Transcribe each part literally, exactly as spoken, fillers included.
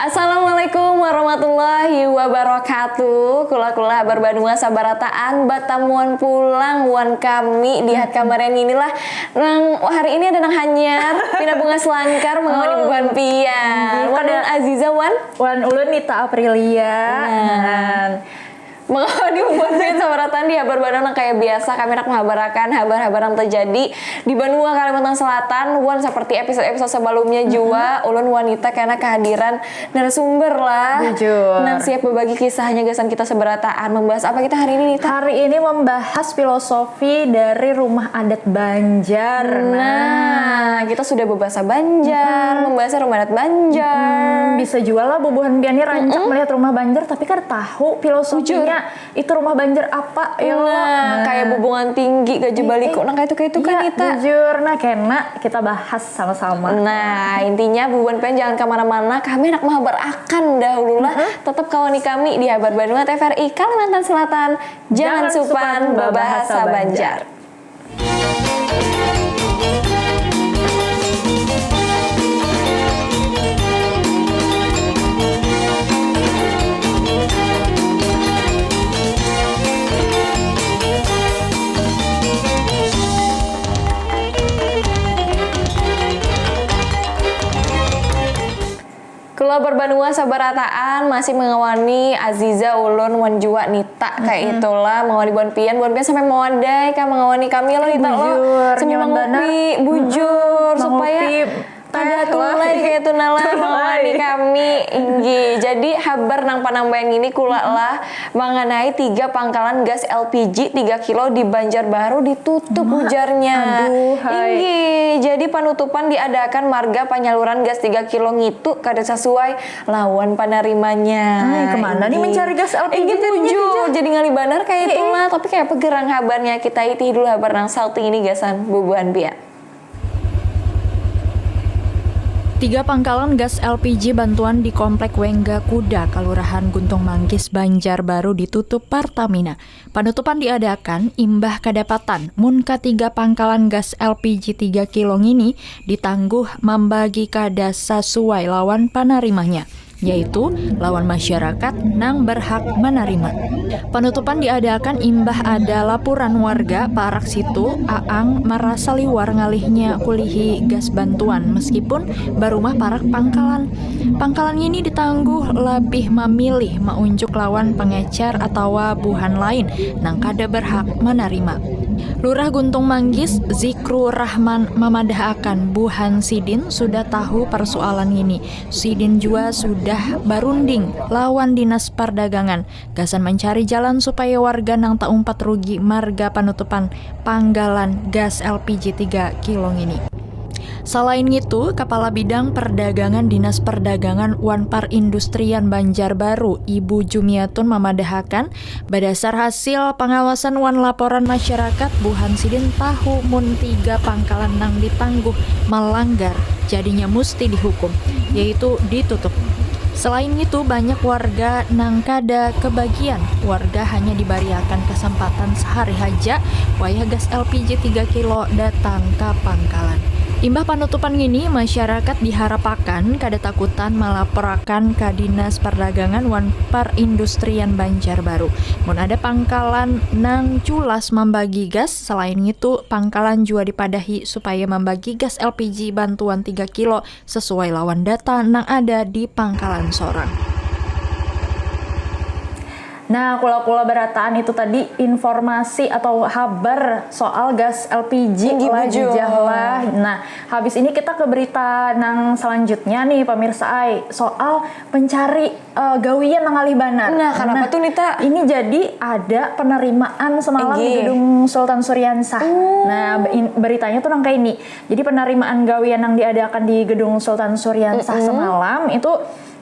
Assalamualaikum warahmatullahi wabarakatuh. Kula-kula habar banua sabarataan, batamuan pulang wan kami di hat kamarian inilah. Nang hari ini ada nang hanyar, pina bunga selangkar mengawani bubuhan pian. Wan ulun Aziza wan. Wan ulun Nita Aprilia. Nah. Mengawani bubuhan pian sabarataan di habar banua nang kaya biasa kami handak mahabarakan habar-habar nang terjadi di banua Kalimantan Selatan. Wan seperti episode-episode sebelumnya jua, ulun wanita kena kehadiran narasumber lah. Bujur. Nang siap berbagi kisahnya gasan kita seberataan. Membahas apa kita hari ini, Nita? Hari ini membahas filosofi dari rumah adat Banjar. Nah, kita sudah berbahasa Banjar, membahas rumah adat Banjar. Hmm, bisa jua lah bubuhan pian ni rancak melihat rumah Banjar, tapi kada tahu filosofinya itu rumah Banjar apa, ya Allah. Nah, kayak bubungan tinggi, gajah baliku, nah, kayak itu, kayak itu kan, Nita. Bujur, nah, kena kita bahas sama-sama. Nah, intinya bubuhan pian jangan kemana-mana, kami handak mahabarakan dahulu lah. Tetap kawani kami di Habar Banua T V R I Kalimantan Selatan. Jangan supan babahasa Banjar. Kula berbanua sabarataan, masih mengawani Aziza, ulun, wan jua Nita, kayak itulah, mengawani buhan pian, buhan pian sampai mewadai kah mengawani kami lo, Nita lo. Bujur, sambil nyaman banar. Mangupi, bujur, supaya kada tulai kayak itu nah lah, mengawani kami. Inggih, jadi habar nang panambayan ini kula lah, mengenai tiga pangkalan gas L P G tiga kilo di Banjarbaru ditutup, ujarnya. Aduh, hai. Inggih, jadi panutupan diadakan marga panyaluran gas tiga kilo ngitu kada sesuai lawan panarimanya. Hai, kemana nih mencari gas L P G? Inggih, bujur, jadi ngalih banar kayak itulah. Tapi kayak apa gerang habarnya? Kita itihi dulu habar nang satu ini gasan bubuhan pian. Tiga pangkalan gas L P G bantuan di Komplek Wengga Kuda, Kelurahan Guntung Manggis, Banjarbaru ditutup Pertamina. Panutupan diadakan imbah kadapatan mun katiga pangkalan gas L P G tiga kilo ngini ditangguh mambagi kada sasuai lawan panarimanya, yaitu lawan masyarakat nang berhak manarima. Panutupan diadakan imbah ada lapuran warga parak situ aang marasa liwar ngalihnya kulihi gas bantuan meskipun barumah parak pangkalan. Pangkalan ngini ditangguh labih mamilih maunjuk lawan pangecer atawa buhan lain nang kada berhak manarima. Lurah Guntung Manggis, Zikru Rahman, mamadahakan buhan sidin sudah tahu persoalan ngini. Sidin jua sudah barunding lawan Dinas Pardagangan gasan mancari jalan supaya warga nang taumpat rugi marga panutupan pangkalan gas L P G tiga kilo ngini. Salain ngitu, Kapala Bidang Perdagangan Dinas Perdagangan wan Parindustrian Banjarbaru, Ibu Jumiatun, mamadahakan, badasar hasil pangawasan wan laporan masyarakat, buhan sidin tahu mun tiga pangkalan nang ditangguh malanggar, jadinya musti dihukum, yaitu ditutup. Selain ngitu, banyak warga nang kada kebagian. Warga hanya dibariakan kesempatan sehari haja wayah gas L P G tiga kilo datang ka pangkalan. Imbah panutupan ngini, masyarakat diharapakan kada takutan malaporakan ka Dinas Perdagangan wan Perindustrian Banjarbaru mun ada pangkalan nang culas mambagi gas. Selain ngitu, pangkalan jua dipadahi supaya mambagi gas L P G bantuan tiga kilo sesuai lawan data nang ada di pangkalan sorang. Nah, kula-kula barataan itu tadi informasi atau habar soal gas L P G. Inggih, lah, bujur. Jijah lah. Nah, habis ini kita ke berita nang selanjutnya nih, pemirsa ai, soal pencari eh, gawian nang ngalih banar. Nah, kenapa tuh, Nita? Ini jadi ada penerimaan semalam di Gedung Sultan Suriansah. Oh. Nah, be-, in-, beritanya tuh nang kayak ini. Jadi penerimaan gawian yang diadakan di Gedung Sultan Suriansah semalam itu,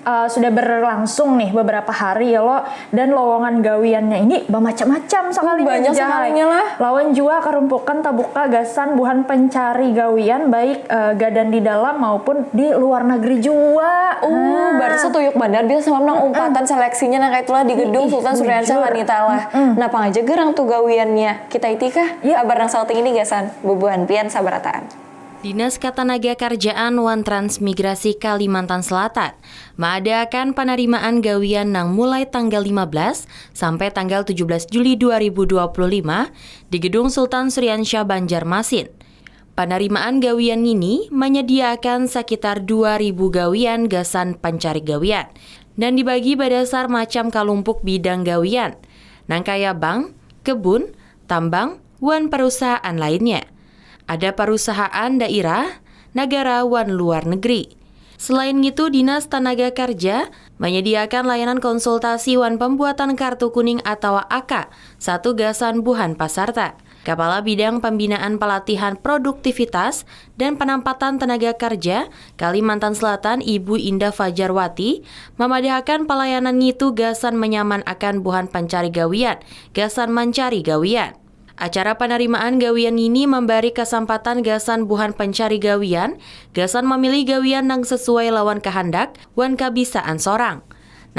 eh, sudah berlangsung nih beberapa hari ya lo, dan lowongan gawiannya ini bermacam-macam sekali. Hmm, banyak sekalinya lah. Lawan jua karumpukan tabuka gasan buhan pencari gawian baik eh, gadan di dalam maupun di luar negeri jua. Oh, nah, berarti setuyuk banar biasa semalam nang umpatan seleksinya nang kayak itulah di Gedung Sultan Suriansah lah, Nita lah. Nah, pang aja gerang tuh gawiannya. Kita iti kah? Iya. Habar nang salting ini gasan bubuhan pian sabarataan. Dinas Katanaga Karjaan wan Transmigrasi Kalimantan Selatan maadaakan panarimaan gawian nang mulai tanggal lima belas sampai tanggal tujuh belas Juli dua ribu dua puluh lima di Gedung Sultan Suriansyah Banjarmasin. Panarimaan gawian ngini manyadiaakan sakitar dua ribu gawian gasan pancari gawian dan dibagi badasar macam kalumpuk bidang gawian, nang kaya bank, kebun, tambang, wan parusahaan lainnya. Ada parusahaan dairah, nagara, wan luar negeri. Selain ngitu, Dinas Tanaga Karja manyadiaakan layanan konsultasi wan pambuatan kartu kuning atawa A K satu gasan buhan pasarta. Kapala Bidang Pambinaan Palatihan Produktivitas dan Panampatan Tenaga Karja Kalimantan Selatan Ibu Indah Fajarwati mamadahakan palayanan ngitu gasan manyaman akan buhan pancari gawian gasan mancari gawian. Acara panarimaan gawian ngini mambari kasampatan gasan buhan pancari gawian gasan mamilih gawian nang sasuai lawan kahandak wan kabisaan sorang.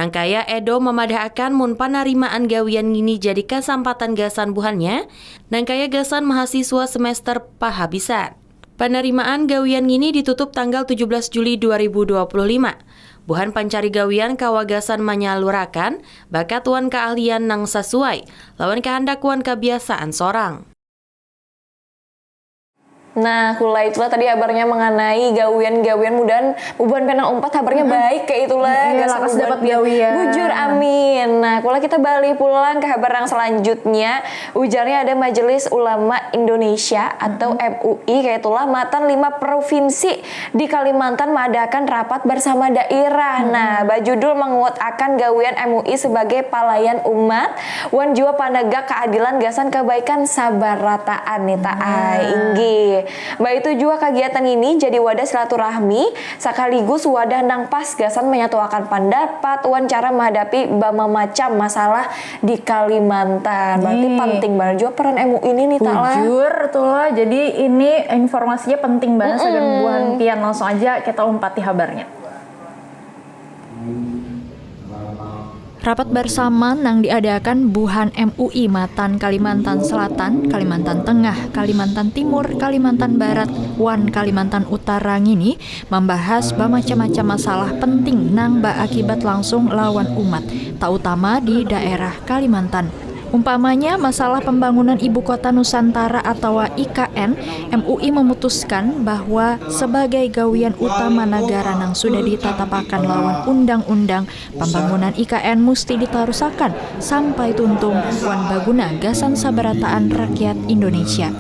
Nang kaya Edo mamadahakan mun panarimaan gawian ngini jadi kasampatan gasan buhannya, nang kaya gasan mahasiswa semester pahabisan. Panarimaan gawian ngini ditutup tanggal tujuh belas Juli dua ribu dua puluh lima. Buhan pancari gawian kawa gasan manyalurakan bakat wan kaahlian nang sasuai lawan kahandak wan kabiasaan sorang. Nah, Kula, itulah tadi habarnya mengenai gawian-gawian, mudahan bubuhan pian nang umpat habarnya baik kaya itulah. Iya, gasan lakas bubuhan dapat pian gawian. Bujur, amin. Nah, Kula, kita balik pulang ke habar yang selanjutnya. Ujarnya ada Majelis Ulama Indonesia atau M U I kaya itulah matan lima provinsi di Kalimantan maadakan rapat bersama daerah. Nah, bajudul menguatakan gawian M U I sebagai palayan umat wan jua panegak keadilan gasan kebaikan sabarataan nih ta ai. Inggih. Baitu jua kagiatan ini jadi wadah silaturahmi sakaligus wadah nang pas gasan manyatuakan pandapat wan cara mahadapi bamamacam masalah di Kalimantan. Berarti penting banar jua peran M U I ini nih ta lah. Bujur tuh lah. Jadi ini informasinya penting banar sagan buhan pian. Langsung aja kita umpati habarnya. Rapat barsama nang diadaakan buhan M U I matan Kalimantan Selatan, Kalimantan Tengah, Kalimantan Timur, Kalimantan Barat, wan Kalimantan Utara ngini mambahas bamacam-macam masalah penting nang baakibat langsung lawan umat, tautama di daerah Kalimantan. Umpamanya, masalah pambangunan Ibu Kota Nusantara atawa I K N, M U I memutuskan bahwa sabagai gawian utama nagara nang sudah ditatapakan lawan undang-undang, pambangunan I K N musti ditarusakan sampai tuntung wan baguna gasan sabarataan rakyat Indonesia.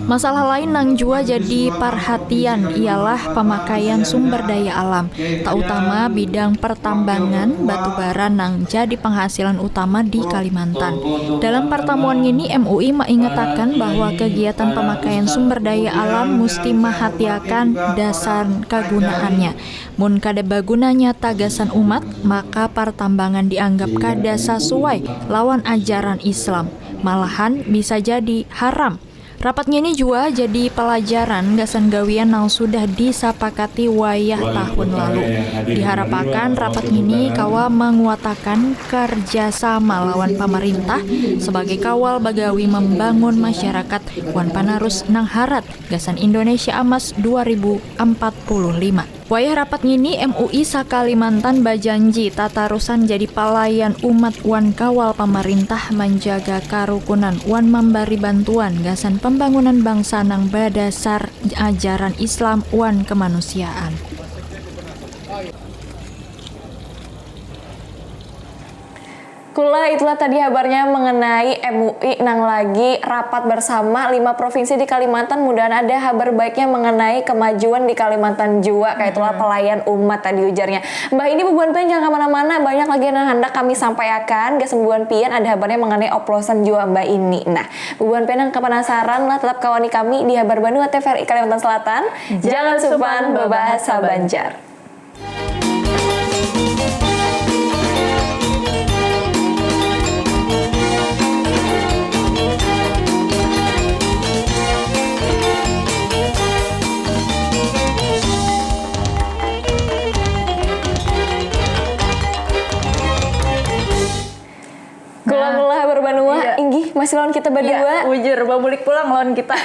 Masalah lain nang jua jadi parhatian ialah pamakaian sumber daya alam, tautama bidang pertambangan batu bara nang jadi panghasilan utama di Kalimantan. Dalam partamuan ngini, M U I maingatakan bahwa kegiatan pamakaian sumber daya alam musti mahatiakan dasar kagunaannya. Mun kada baguna nyata gasan umat, maka partambangan dianggap kada sasuai lawan ajaran Islam, malahan bisa jadi haram. Rapat ngini jua jadi palajaran gasan gawian nang sudah disapakati wayah tahun lalu. Diharapakan rapat ngini kawa manguatakan karja sama lawan pamarintah sabagai kawal bagawi mambangun masyarakat wan panarus nang harat gasan Indonesia Amas dua ribu ampat puluh lima. Wayah rapat ngini, M U I sa-Kalimantan bajanji tatarusan jadi palayan umat wan kawal pamarintah, manjaga karukunan wan mambari bantuan gasan pambangunan bangsa nang badasar ajaran Islam wan kamanusiaan. Kula, itulah tadi habarnya mengenai M U I nang lagi rapat bersama lima provinsi di Kalimantan. Mudahan ada habar baiknya mengenai kemajuan di Kalimantan jua, kaya itulah pelayan umat tadi ujarnya. Mbah, ini bubuhan pian jangan kemana-mana, banyak lagi yang handak kami sampaiakan. Gasan bubuhan pian ada habarnya mengenai oplosan jua, Mbah, ini. Nah, bubuhan pian yang kepanasaran lah, tetap kawani kami di Habar Banua T V R I Kalimantan Selatan. Jangan supan bebahasa Banjar. Kula-kula Habar Banua, inggih, Lawan kita badua. Iya, bujur, babulik pulang lawan kita.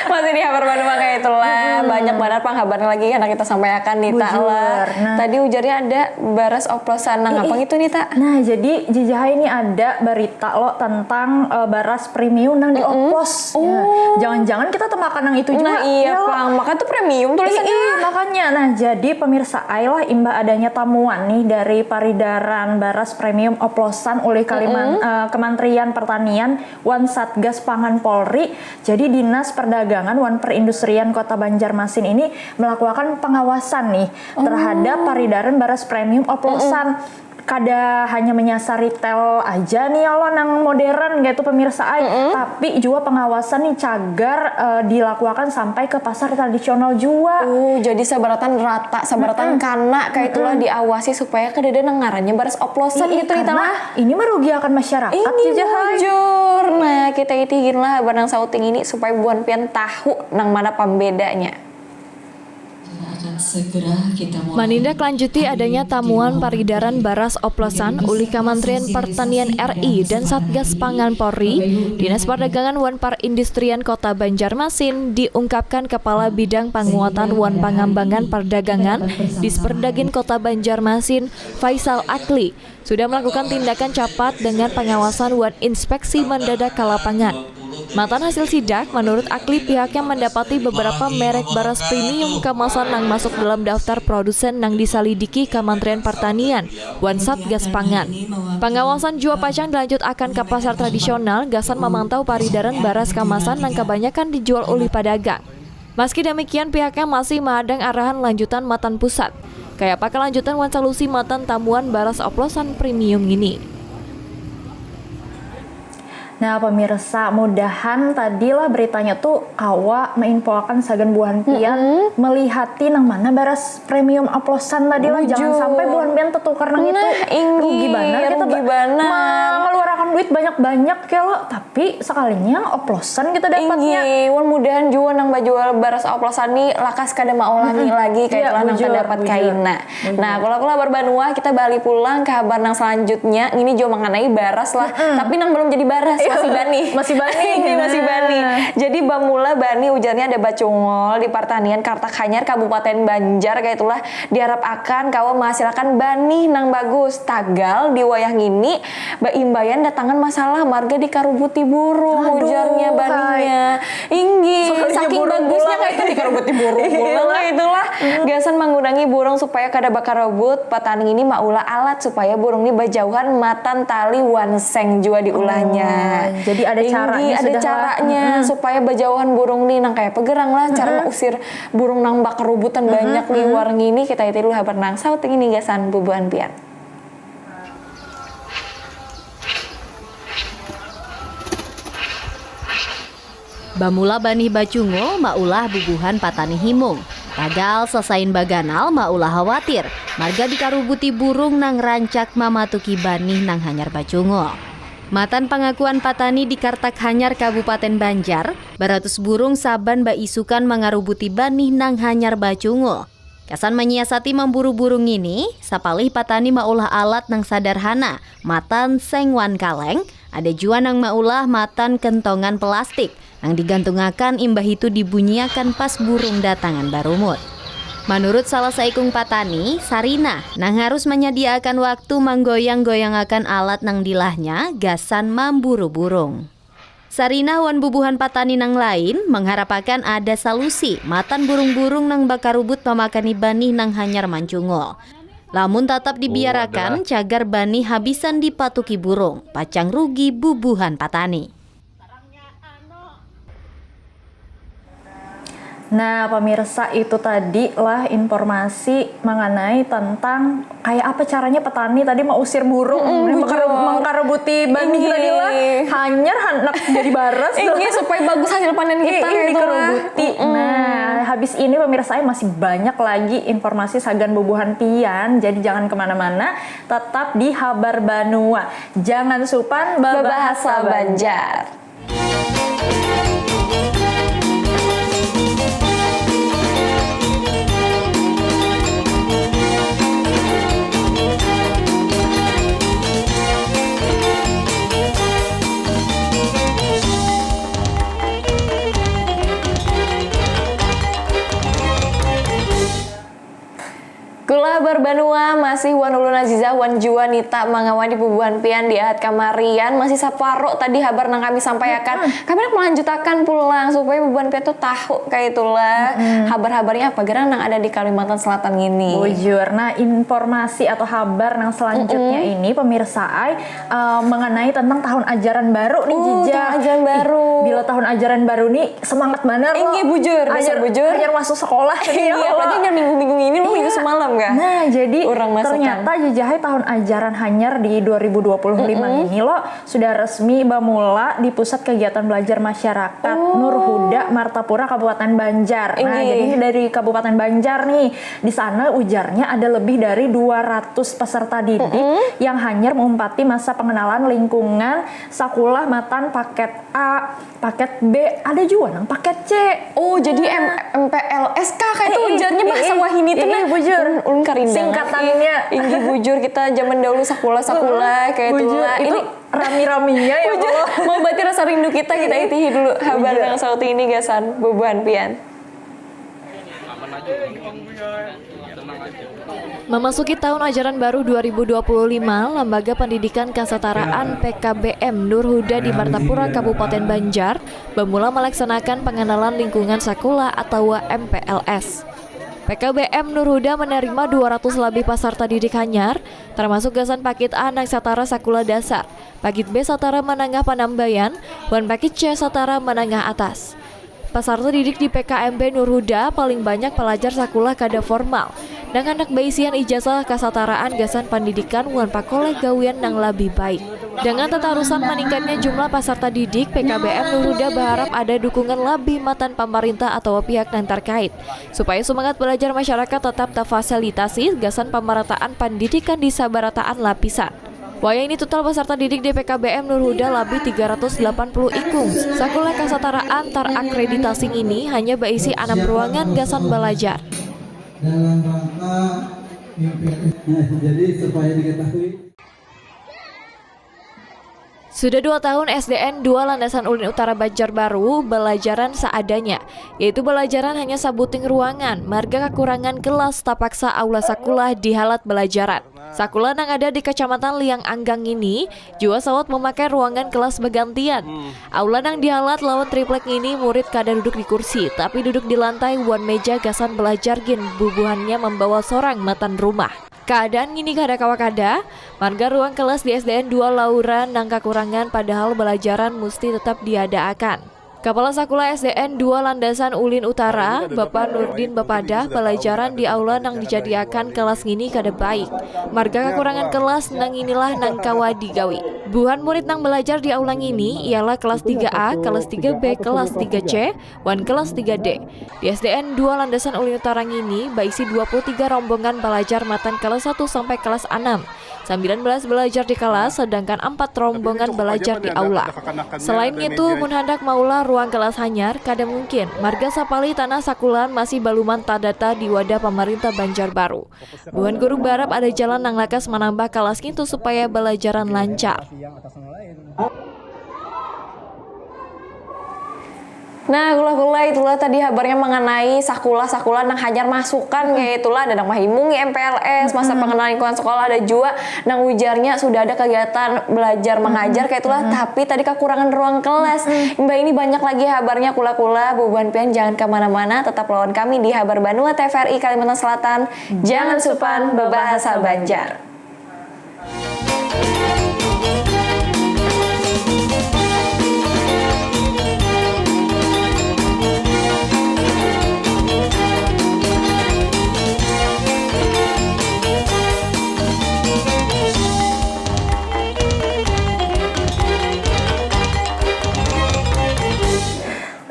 Masih di Habar Banua kayak itulah. Hmm. Banyak banget panghabaran lagi yang kita sampaikan nih, tak lah. Bujur. Nah. Tadi ujarnya ada baras oplosan. Nah, eh, ngapa eh. Gitu nih, tak? Nah, jadi jijahai ini ada berita lo tentang uh, baras premium yang dioplos. Oh. Ya. Jangan-jangan kita temakan yang itu juga. Nah, iya, ya, Pang. Maka tuh premium tulisannya. Iya, makanya. Nah, jadi pemirsa, ailah imbah adanya tamuan nih dari paridaran baras premium oplosan oleh Kaliman, mm -mm. Uh, Kementerian Pertanian wan Satgas Pangan Polri. Jadi Dinas Perdagangan wan Perindustrian Kota Banjarmasin ini melakukan pengawasan nih terhadap paridaran baras premium oplosan. Kada hanya menyasar retail aja nih ya lo nang modern gitu pemirsa ai, tapi juga pengawasan nih cagar uh, dilakukan sampai ke pasar tradisional juga. Oh, jadi sabaratan rata, sabaratan kana kayak itulah diawasi supaya kada ada nang ngarannya baras oplosan gitu nih, karena ini merugiakan masyarakat. Ini bujur. Nah, kita itihin lah barang sauting ini supaya buhan pian tahu nang mana pambedanya. Manindaklanjuti adanya tamuan paridaran baras oplosan ulih Kamantrian Partanian R I dan Satgas Pangan Polri, Dinas Pardagangan wan Parindustrian Kota Banjarmasin, diungkapkan Kepala Bidang Panguatan wan Pangambangan Pardagangan Disperdagin Kota Banjarmasin, Faisal Akli, sudah melakukan tindakan capat dengan pengawasan wan inspeksi mendadak ka lapangan. Matan hasil sidak, menurut Akli pihaknya mendapati beberapa merek baras premium kemasan nang masuk dalam daftar produsen nang disalidiki Kementerian Pertanian wan Satgas Pangan. Pengawasan jua pacang dilanjut akan ke pasar tradisional gasan memantau paridaran baras kemasan nang kebanyakan dijual oleh pedagang. Maski demikian, pihaknya masih mahadang arahan lanjutan matan pusat. Kayapa kelanjutan wan solusi matan tamuan baras oplosan premium ini. Nah pemirsa, mudahan tadilah beritanya tuh kawa meinfoakan sagan buhan pian melihati nang mana baras premium oplosan tadilah. Jangan sampai buhan pian tetukar nang itu. Nah, rugi banar kita mengeluarkan duit banyak-banyak ya lo, tapi sekalinya oplosan kita dapatnya. Inggih, wan mudahan jua nang bajual baras oplosan nih lakas kada maulangi lagi kayak itulah nang terdapat kaina. Nah, kalau aku habar banua, kita balik pulang ke habar nang selanjutnya. Ini juga mengenai baras lah, tapi nang belum jadi baras, masih banih. Masih banih. Ini masih banih. Jadi bamula banih ujarnya ada bacungul di Partanian Kartak Hanyar Kabupaten Banjar kayak itulah diharap akan kawa menghasilkan banih nang bagus. Tagal di wayah ngini baimbaian datangan masalah marga dikarubuti burung ujarnya banihnya. Inggih, saking bagusnya kayak itu dikarubuti burung pulang kayak itulah. Gasan mengurangi burung supaya kada bakarabut, patani ini maulah alat supaya burung ini bajauhan matan tali wan seng jua diulahnya. Jadi ada caranya supaya bajauhan burung nih nang kaya pegerang lah cara mausir burung nang bakarubutan banyak liwar ngini. Kita iti dulu habar nang sauting ini gasan bubuhan pian. Bamula banih bacungul maulah bubuhan patani himung. Tagal sasain baganal maulah hawatir, marga dikarubuti burung nang rancak mamatuki banih nang hanyar bacungul. Matan pangakuan patani di Kartak Hanyar Kabupaten Banjar, baratus burung saban baisukan mangarubuti banih nang hanyar bacungul. Gasan manyiasati mamburu burung ngini, sapalih patani maulah alat nang sadarhana, matan seng wan kaleng, ada jua nang maulah matan kentongan pelastik nang digantungakan imbah itu dibunyiakan pas burung datangan barumut. Manurut salah saikung patani, Sarinah nang harus manyadiaakan waktu manggoyang-goyangakan alat nang dilahnya gasan mamburu burung. Sarinah wan bubuhan patani nang lain mangharapakan ada salusi matan burung-burung nang bakarubut mamakani banih nang hanyar mancungul. Lamun tatap dibiarakan, cagar banih habisan dipatuki burung, pacang rugi bubuhan patani. Nah, pemirsa, itu tadi lah informasi mengenai tentang kayak apa caranya petani tadi mengusir burung mm -mm, yang mengkarebuti banih tadi lah. Hanyar hendak jadi baras. Ini supaya bagus hasil panen kita. Ini dikerubuti. Mm -mm. Nah, habis ini pemirsa masih banyak lagi informasi sagan bubuhan pian. Jadi jangan kemana-mana, tetap di Habar Banua. Jangan supan babahasa Banjar. Kula habar banua masih wan ulun Azizah wan jua Nita mangawani bubuhan pian di Ahad kamarian, masih saparo tadi habar nang kami sampaiakan. Kami handak malanjutakan pulang supaya bubuhan pian tu tahu kaya itulah habar-habarnya apa gerang nang ada di Kalimantan Selatan ngini. Bujur. Nah, informasi atau habar nang selanjutnya ini pemirsa ai, eh, mengenai tentang tahun ajaran baru nih, Jijah. Tahun ajaran baru. Bila tahun ajaran baru nih semangat banar loh. Inggih, bujur, dasar bujur. Hanyar masuk sekolah. Iya, apalagi hanyar minggu-minggu ini loh, minggu semalam kah? Nah, jadi ternyata Jijah ai tahun ajaran hanyar di dua ribu dua puluh lima ini loh sudah resmi bamula di Pusat Kegiatan Belajar Masyarakat Nur Huda Martapura Kabupaten Banjar. Nah, jadi ini dari Kabupaten Banjar nih. Di sana ujarnya ada lebih dari dua ratus peserta didik yang hanyar meumpati masa pengenalan lingkungan sakulah matan paket A, paket B, ada jua nang paket C. Oh, jadi M-, M P L S kah? Kayak itu ujarnya bahasa wahini tuh, nah. Bujur. Ulun karindangan. Singkatannya. Inggih, bujur, kita zaman dahulu sakulah-sakulah kayak itu lah. Ini rami-raminya ya Allah. Mau berarti rasa rindu kita, kita itihi dulu habar nang sauti ini gasan bubuhan pian. Memasuki tahun ajaran baru dua ribu dua puluh lima, Lembaga Pendidikan Kasataraan P K B M Nur Huda di Martapura, Kabupaten Banjar, bamula melaksanakan pengenalan lingkungan sakulah atawa M P L S. P K B M Nur Huda menerima dua ratus lebih pasarta didik hanyar, termasuk gasan pakit A nang satara sakulah dasar, pakit B satara menengah panambayan, wan pakit C satara menengah atas. Pasarta didik di P K M B Nur Huda paling banyak pelajar sakulah kada formal, nang handak baisian ijazah kasataraan gasan pandidikan wan pakoleh gawian nang labih baik. Dengan tatarusan maningkatnya jumlah pasarta didik, P K B M Nur Huda baharap ada dukungan labih matan pamarintah atawa pihak nang terkait, supaya sumangat belajar masyarakat tetap tafasilitasi gasan pamarataan pandidikan di sabarataan lapisan. Wayah ini total pasarta didik di P K B M Nur Huda labih tiga ratus delapan puluh ikung. Sakulah kasataraan tarakreditasi ngini hanya baisi anam ruangan gasan balajar. Dalam rangka M P L S. Nah, jadi supaya diketahui. Sudah dua tahun S D N dua Landasan Ulin Utara Banjarbaru balajaran seadanya, yaitu balajaran hanya sabuting ruangan, marga kakurangan kelas tapaksa aula sakulah dihalat balajaran. Sakulah nang ada di Kacamatan Liang Anggang ngini jua sawat mamakai ruangan kelas bagantian. Aula nang dihalat lawan triplek ngini murid kada duduk di kursi, tapi duduk di lantai wan meja gasan balajar gin bubuhannya mambawa sorang matan rumah. Kaadaan ngini kada kawa kada, marga ruang kelas di S D N dua Laura nang kakurangan padahal balajaran musti tetap diadaakan. Kapala Sakulah S D N dua Landasan Ulin Utara, Bapa Nurdin bapadah, balajaran di aula nang dijadiakan kelas ngini kada baik. Marga kakurangan kelas nang inilah nang kawa digawi. Buhan murid nang balajar di aula ngini ialah kelas tiga A, kelas tiga B, kelas tiga C, wan kelas tiga D. Di S D N dua Landasan Ulin Utara ngini baisi dua puluh tiga rombongan balajar matan kelas satu sampai kelas anam. Sambilan belas balajar di kalas, sedangkan ampat rombongan balajar di aula. Selain ngitu, mun handak maulah ruang kelas hanyar, kada mungkin, marga sapalih tanah sakulaan masih baluman tadata di wadah pamarintah Banjarbaru. Buhan guru barap ada jalan nang lakas manambah kalas ngitu supaya balajaran lancar. Nah, kulah-kulah itulah tadi habarnya mengenai sakulah-sakulah nang hanyar masukan kayak itulah, ada nang mahimungi M P L S, masa pengenalan lingkungan sekolah, ada jua nang ujarnya sudah ada kegiatan belajar mengajar kayak itulah, tapi tadi kekurangan ruang kelas. Imbah ini banyak lagi habarnya kula-kula, bubuhan pian jangan kemana-mana, tetap lawan kami di Habar Banua T V R I Kalimantan Selatan. Jangan supan bebahasa Banjar.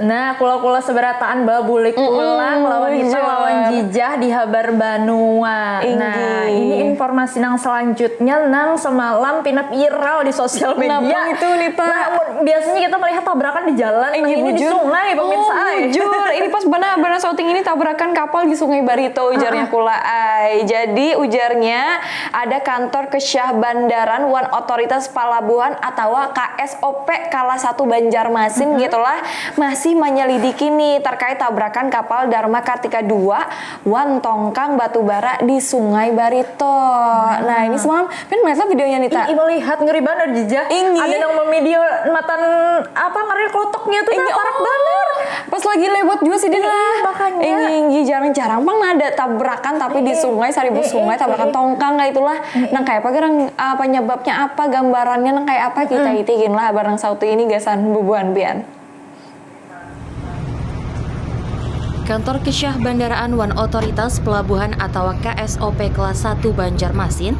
Nah, kula-kula seberataan babulik pulang lawan kita lawan Jijah di Habar Banua. Nah, ini Informasi nang selanjutnya nang semalam pina viral di sosial media. Napa itu, Nita? Nah, biasanya kita melihat tabrakan di jalan, nah, ini di sungai, pemirsa. Oh, bujur. Ini pas banar, banar shooting ini tabrakan kapal di Sungai Barito, ujarnya kula ai. Jadi, ujarnya ada kantor kesyah bandaran wan otoritas palabuhan atawa K S O P Kala satu Banjarmasin gitulah masih menyelidiki nih terkait tabrakan kapal Dharma Kartika dua wan tongkang batubara di Sungai Barito. Nah, ini semalam pian melihat videonya, Nita? Ih, melihat, ngeri banar, Jijah. Ini. Ada nang memvideo matan, apa ngarannya, klotoknya tuh, nah, parak banar. Pas lagi lewat jua sidin lah. Makanya. Ini, ini jarang-jarang pang ada tabrakan, tapi di sungai, saribu sungai, tabrakan tongkang kayak itulah. Nang kayak apa gerang, apa penyebabnya, apa gambarannya, nang kayak apa, kita itigin lah barang sautu ini gasan bubuhan pian. Kantor Kesyah Bandaraan wan Otoritas Pelabuhan atawa K S O P Kelas satu Banjarmasin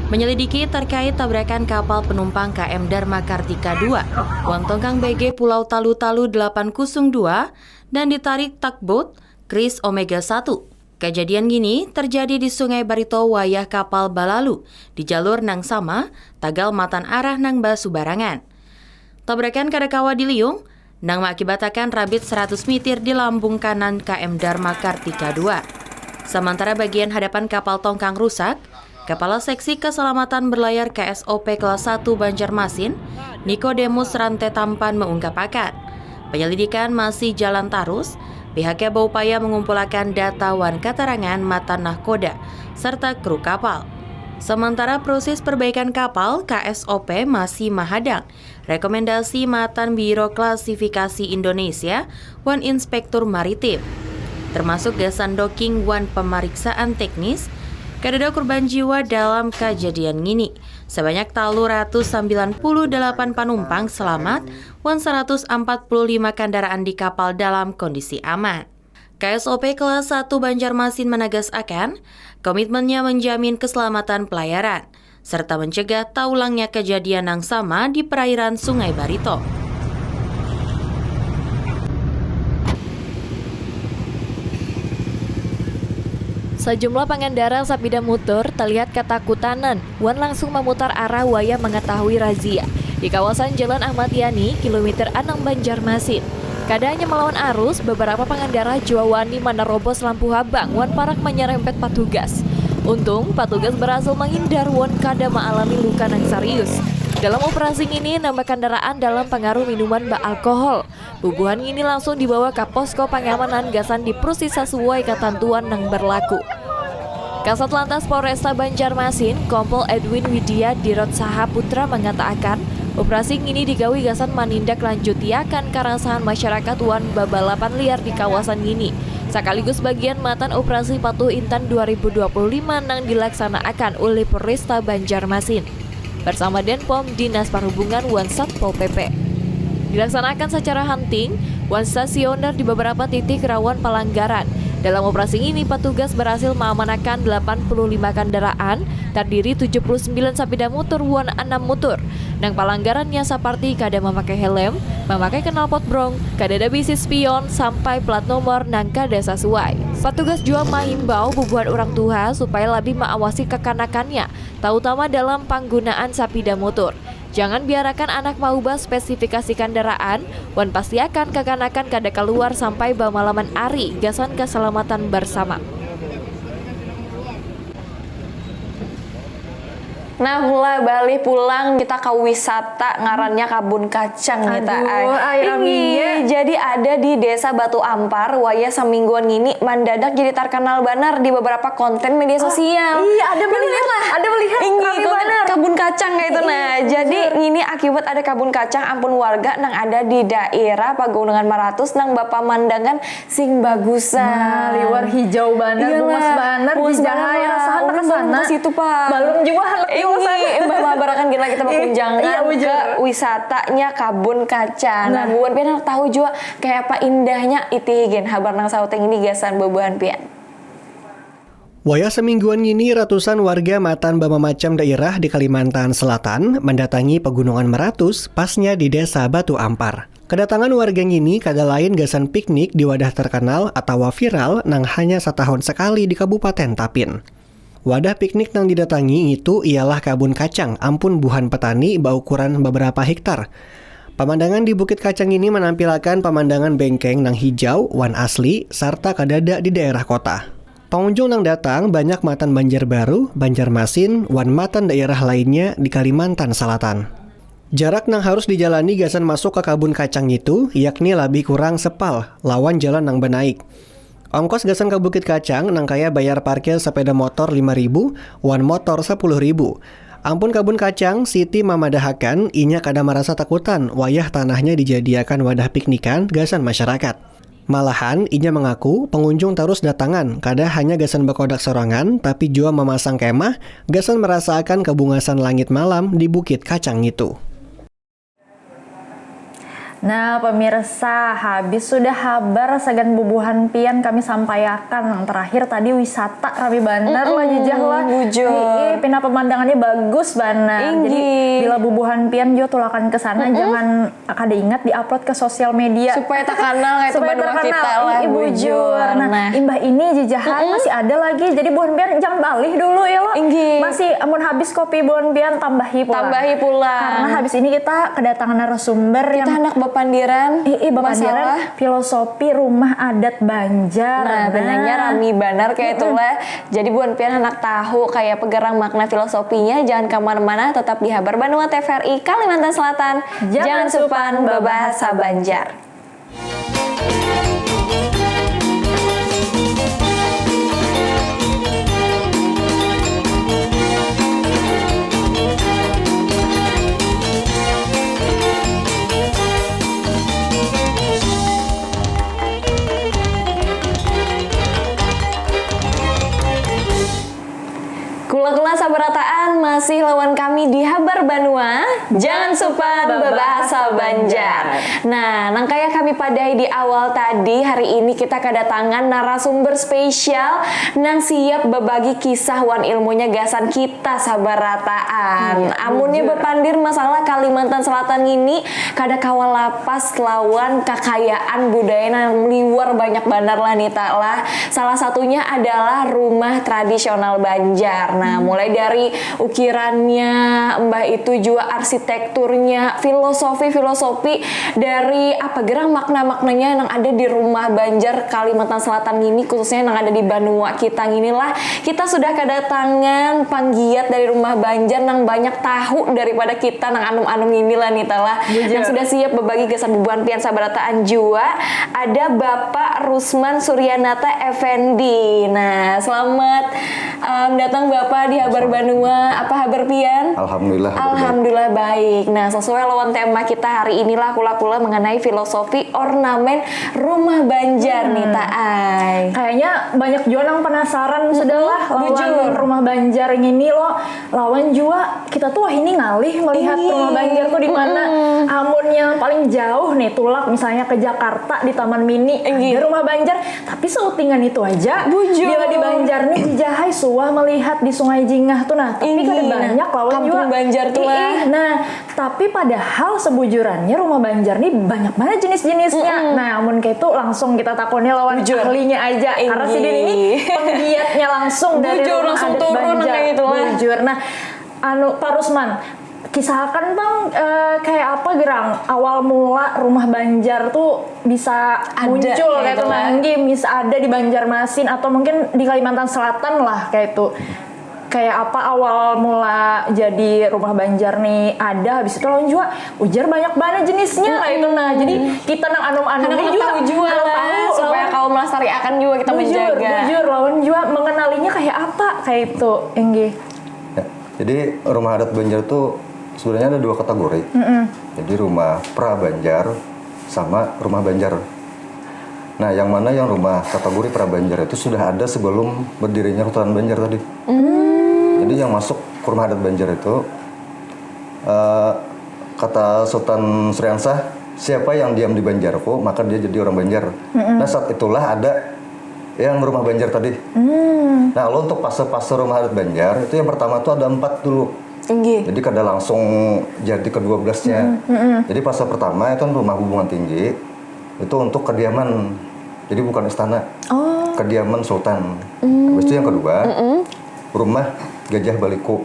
menyelidiki terkait tabrakan kapal penumpang K M Dharma Kartika dua wan tongkang B G Pulau Talu Talu delapan kosong dua dan ditarik tugboat Kris Omega satu. Kajadian ngini terjadi di Sungai Barito wayah kapal balalu di jalur nang sama, tagal matan arah nang basubarangan. Tabrakan kada kawa diliung, nang maakibatakan rabit seratus mitir di lambung kanan K M Dharma Kartika dua. Samantara bagian hadapan kapal tongkang rusak, Kepala Seksi Keselamatan Berlayar K S O P Kelas satu Banjarmasin, Nikodemus Rante Tampan meungkapakan, penyelidikan masih jalan tarus, pihaknya berupaya mengumpulakan data wan keterangan matan nahkoda serta kru kapal. Sementara proses perbaikan kapal, K S O P masih mahadang rekomendasi matan Biro Klasifikasi Indonesia wan Inspektur Maritim, termasuk gasan docking wan pemeriksaan teknis. Kadada korban jiwa dalam kajadian ngini. Sebanyak talu ratus sambilan puluh dalapan panumpang selamat wan saratus ampat puluh lima kandaraan di kapal dalam kondisi aman. K S O P Kelas satu Banjarmasin menegasakan komitmennya menjamin keselamatan pelayaran serta mencegah taulangnya kejadian yang sama di perairan Sungai Barito. Sajumlah pangendara sapida mutur talihat katakutanan wan langsung mamutar arah wayah mangatahui razia di kawasan Jalan Ahmad Yani, kilometer anam Banjarmasin. Kada hanya melawan arus, beberapa pangendara jua wani manerobos lampu habang wan parak manyerempet patugas. Untung, patugas berhasil menghindar wan kada maalami luka nang serius. Dalam operasi ngini, nambah kandaraan dalam pengaruh minuman baalkohol. Bubuhan ngini langsung dibawa ka posko pangamanan gasan diprusih sasuai katantuan nang berlaku. Kasat Lantas Polresta Banjarmasin, Kompol Edwin Widya Dirot Saha Putra mengatakan, operasi ngini digawi gasan manindaklanjutiakan karasahan masyarakat wan babalapan liar di kawasan ngini, sakaligus bagian matan operasi Patuh Intan dua ribu dua puluh lima nang dilaksanaakan ulih Polresta Banjarmasin bersama Denpom, Dinas Perhubungan, wan Satpol P P. Dilaksanakan secara hunting wan stasioner di beberapa titik rawan pelanggaran. Dalam operasi ini, petugas berhasil mengamankan delapan puluh lima kendaraan, terdiri tujuh puluh sembilan sapida motor wan enam motor, nang pelanggarannya seperti kada memakai helm, memakai knalpot brong, kadada bisi spion, sampai plat nomor nang kada sesuai. Petugas juga mengimbau bubuhan orang tua supaya lebih mengawasi kekanakannya, terutama dalam penggunaan sapida motor. Jangan biarakan anak maubah spesifikasi kendaraan, wan pastiakan kekanakan kada keluar sampai bamalaman ari gasan keselamatan bersama. Nah, lah balih pulang kita ke wisata ngarannya Kabun Kacang, Nita. Aduh, ai. Ai, raminya. Ini jadi ada di Desa Batu Ampar, wayah semingguan ngini mandadak jadi terkenal banar di beberapa konten media sosial. Iya, ada melihat lah. Ada melihat, ini rami banar. Kabun kacang kayak itu. Nah, jadi ini akibat ada kabun kacang ampun warga nang ada di daerah Pagunungan Meratus nang bapamandangan sing bagusan. Nah, liwar hijau banar, bungas banar, bungas banar. Rasahan lah. Ulun baru ke situ, Pak. Balum jua handak jua sana. Ini, imbah mabarakan gin lah kita bakunjangan ke wisatanya Kabun Kacang. Nah, bubuhan pian handak tahu jua kayak apa indahnya, itihi gin habar nang sauting ini gasan bubuhan pian. Wayah semingguan ngini, ratusan warga matan bamamacam dairah di Kalimantan Selatan mandatangi Pagunungan Meratus, pasnya di Desa Batu Ampar. Kedatangan warga ngini kada lain gasan piknik di wadah terkenal atawa viral nang hanya satahun sekali di Kabupaten Tapin. Wadah piknik nang didatangi ngitu ialah kabun kacang ampun buhan petani baukuran beberapa hektar. Pamandangan di Bukit Kacang ini manampilakan pamandangan bengkeng nang hijau wan asli sarta kadada di daerah kota. Pangunjung nang datang banyak matan Banjarbaru, Banjarmasin, wan matan daerah lainnya di Kalimantan Salatan. Jarak nang harus dijalani gasan masuk ka kabun kacang ngitu yakni labih kurang sepal lawan jalan nang banaik. Ongkos gasan ka Bukit Kacang nang kaya bayar parkir sapeda motor lima ribu wan motor sapuluh ribu. Ampun kabun kacang, Siti mamadahakan inya kada marasa takutan wayah tanahnya dijadiakan wadah piknikan gasan masyarakat. Malahan, inya mangaku pangunjung tarus datangan kada hanya gasan bakodak sorangan tapi jua mamasang kemah gasan marasaakan kabungasan langit malam di Bukit Kacang ngitu. Nah, pemirsa, habis sudah habar sagan bubuhan pian kami sampaiakan. Nang terakhir tadi wisata rami banar lah, jujah lah. Bujur. Ii, pina pemandangannya bagus banar. Jadi bila bubuhan pian jua tulakan ke sana, jangan kada ingat di-upload ke sosial media. Supaya terkenal kayak Supaya terkenal. Kita lah, Ii, bujur. Nah, imbah ini jajahan masih ada lagi. Jadi bubuhan pian jangan balih dulu ya lo. Masih, amun habis kopi bubuhan pian tambahi pula. Tambahi pula. Karena habis ini kita kedatangan narasumber kita yang anak bapandiran ii bapandiran masalah filosofi rumah adat Banjar. Nah, nah. Benarnya rami banar kayak itulah. Jadi buan pian anak tahu kayak pegerang makna filosofinya, jangan kemana-mana, tetap di Habar Banua T V R I Kalimantan Selatan. Jangan, Jangan supan babahasa Banjar. Kula-kula sabarataan masih lawan kami di Habar Banua, jangan supan babahasa Banjar. Nah, nang kaya kami padahi di awal tadi, hari ini kita kadatangan narasumber spesial nang siap babagi kisah wan ilmunya gasan kita sabarataan. Amunnya bapandir masalah Kalimantan Selatan ngini, kada kawa lapas lawan kakayaan budaya nang liwar banyak banar lah nita lah. Salah satunya adalah rumah tradisional Banjar. Nah, mulai dari ukirannya, mbah itu jua arsitekturnya, filosofi-filosofi dari apa gerang makna-maknanya nang ada di rumah Banjar Kalimantan Selatan ngini, khususnya nang ada di banua kita ngini lah. Kita sudah kedatangan panggiat dari rumah Banjar nang banyak tahu daripada kita nang anum-anum ngini lah nita lah. Nang sudah siap babagi gasan bubuhan pian sabarataan jua. Ada Bapak Rusman Suryanata Effendi. Nah, selamat um, datang Bapak di Habar Banua. Apa habar pian? Alhamdulillah. Alhamdulillah baik. Nah, sesuai lawan tema kita hari inilah kula-kula mengenai filosofi ornamen rumah Banjar hmm. nih, Taai. Kayaknya banyak juga nang penasaran hmm, sudah lah lawan rumah Banjar ini lo. Lawan juga kita tuh wah ini ngalih melihat rumah Banjar tuh di mana. Amun yang paling jauh nih tulak misalnya ke Jakarta di Taman Mini ada rumah Banjar, tapi seutingan itu aja Bujur. Bila di Banjar nih jijahai suah melihat di Sungai Jingah tuh nah, tapi kada banyak lawan juga. Kampung Banjar tuh lah. Nah, tapi padahal sebujurannya rumah Banjar nih banyak banget jenis-jenisnya. Nah, amun kayak itu langsung kita takoni lawan Bujur. Ahlinya aja. Karena sidin ini penggiatnya langsung dari Bujur, rumah langsung adat turun Banjar. Kayak gitu lah. Bujur. Nah, anu Pak Rusman, kisahkan bang eh, kayak apa gerang awal mula rumah Banjar tuh bisa ada, muncul kayak itu nanggi bisa ada di Banjarmasin atau mungkin di Kalimantan Selatan lah kayak itu kayak apa awal mula jadi rumah Banjar nih ada habis itu lawan juga ujar banyak banget jenisnya kayak itu nah jadi kita nang anum-anum juga tahu juga lah tahu, supaya kaum melestariakan juga kita bujur, menjaga bujur lawan juga mengenalinya kayak apa kayak itu enggih Jadi rumah adat Banjar tuh sebenarnya ada dua kategori. Mm-mm. Jadi rumah pra Banjar sama rumah Banjar. Nah, yang mana yang rumah kategori pra Banjar itu sudah ada sebelum berdirinya Rutan Banjar tadi. Mm. Jadi yang masuk ke rumah adat Banjar itu uh, kata Sultan Suriansah, siapa yang diam di Banjarku maka dia jadi orang Banjar. Mm-mm. Nah, saat itulah ada yang rumah Banjar tadi. Hmm. Nah, lo untuk fase-fase rumah adat Banjar itu yang pertama tuh ada empat dulu. Inggih. Jadi kada langsung jadi kedua belasnya. Hmm, hmm, hmm. Jadi fase pertama itu kan rumah hubungan tinggi itu untuk kediaman. Jadi bukan istana. Oh. Kediaman sultan. Hmm. Habis itu yang kedua. Hmm. rumah gajah baliku.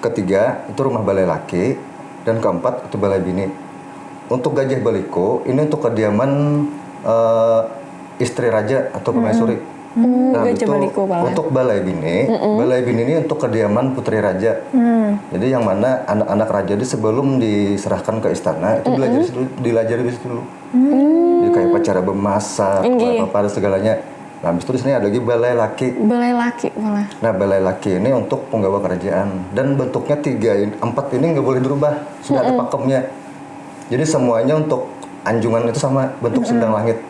Ketiga, itu rumah balai laki. Dan keempat, itu balai bini. Untuk gajah baliku, ini untuk kediaman eh, istri raja atau permaisuri. Hmm, Nah, gajah itu baliku malah. Untuk balai bini, balai bini ini untuk kediaman putri raja. Jadi yang mana anak-anak raja itu sebelum diserahkan ke istana itu belajar situ, dilajari di situ dulu. Jadi kayak apa cara memasak, Inggih. apa dan segalanya. Nah, habis itu di sini ada lagi balai laki. Balai laki malah. Nah, balai laki ini untuk penggawa kerajaan dan bentuknya tiga, in- empat ini nggak boleh dirubah, sudah ada pakemnya. Jadi semuanya untuk anjungan itu sama bentuk sendang langit.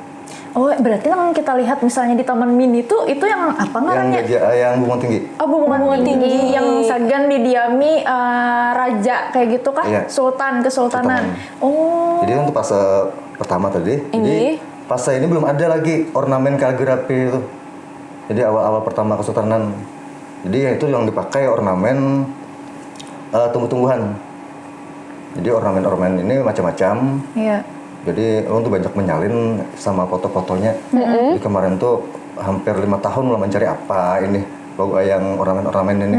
Oh, berarti yang kita lihat misalnya di Taman Mini tuh itu yang apa Yang ngarannya? gajah, yang bunga tinggi. Oh, bunga Bunga tinggi tinggi. Yang sagan didiami eh, raja kayak gitu kah? Iya. Sultan, kesultanan. Sultanan. Oh. Jadi untuk fase pertama tadi, jadi Inggih. fase ini belum ada lagi ornamen kaligrafi itu. Jadi awal-awal pertama kesultanan. Jadi itu yang dipakai ornamen eh, tumbuh-tumbuhan. Jadi ornamen-ornamen ini macam-macam. Iya. Jadi orang tuh banyak menyalin sama foto-fotonya. Jadi kemarin tuh hampir lima tahun lah mencari apa ini logo yang ornamen-ornamen ini.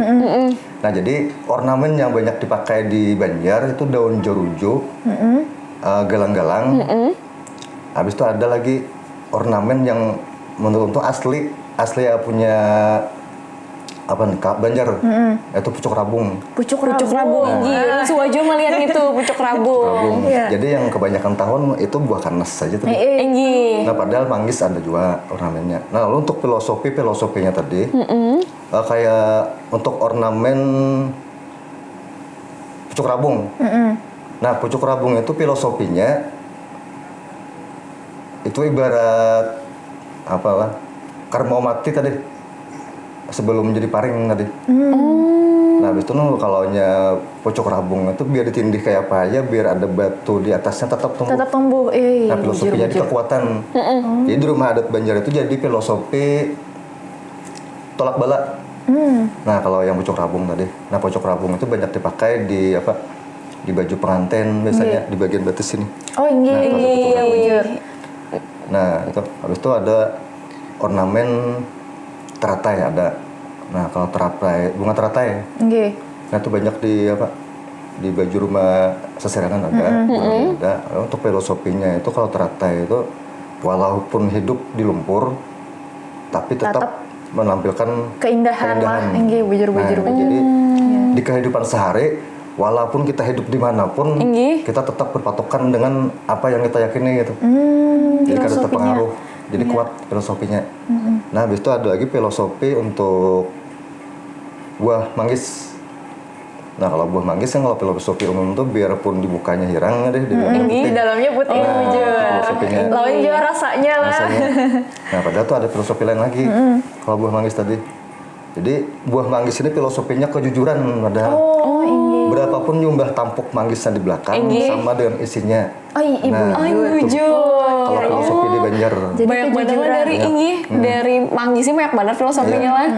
Nah, jadi ornamen yang banyak dipakai di Banjar itu daun jeruju, eh, galang-galang. Habis itu ada lagi ornamen yang menurut tuh asli, asli ya punya apa nih, Kak, Banjar. Itu pucuk rabung. Pucuk Pucuk rabung. rabung. Inggih, suwa jua melihat itu pucuk rabung. Rabung. Iya. Jadi yang kebanyakan tahun itu buah kanas saja tuh. Eh, eh. Inggih. Nah, padahal manggis ada juga ornamennya. Nah, lalu untuk filosofi, filosofinya tadi, eh, kayak untuk ornamen pucuk rabung. Nah, pucuk rabung itu filosofinya itu ibarat apalah, karena mau mati tadi sebelum jadi paring tadi. Nah, habis itu nu kalau nya pucuk rabung itu biar ditindih kayak apa aja, biar ada batu di atasnya tetap tumbuh. Tetap tumbuh. Eh, Nah, filosofinya itu kekuatan. Jadi di rumah adat Banjar itu jadi filosofi tolak bala. Nah, kalau yang pucuk rabung tadi, nah pucuk rabung itu banyak dipakai di apa? Di baju pengantin biasanya di bagian batis sini. Oh, inggih. Nah, Iya, bujur. Nah, itu habis itu ada ornamen teratai ada. Nah, kalau teratai, bunga teratai. Inggih. Nah, itu banyak di apa? Di baju rumah seserangan ada, bunga ada. Lalu untuk filosofinya itu kalau teratai itu walaupun hidup di lumpur tapi tetap, Tetap. Menampilkan Keindahan lah, inggih, bujur, bujur, Nah, bujur. Jadi di kehidupan sehari walaupun kita hidup dimanapun Inggih. Kita tetap berpatokan dengan apa yang kita yakini gitu. Hmm, Jadi kada filosofinya. Terpengaruh. Jadi kuat filosofinya. Nah, habis itu ada lagi filosofi untuk buah manggis. Nah, kalau buah manggis kan kalau filosofi umum tuh biarpun dibukanya hirang deh, di dalamnya Di putih. dalamnya putih, Nah, bujur. Filosofinya. Lawan juga rasanya lah. Rasanya. Nah, padahal tuh ada filosofi lain lagi. Kalau buah manggis tadi. Jadi buah manggis ini filosofinya kejujuran padahal. Oh, inggih. Berapapun jumlah tampuk manggisnya di belakang Inggih. Sama dengan isinya. Oh, iya, ibu. Nah, Ay, itu bujur. Kalau filosofi di Banjar. Jadi Banyak banget kejujuran. Dari inggih, dari manggis ini banyak banget filosofinya Iya. lah.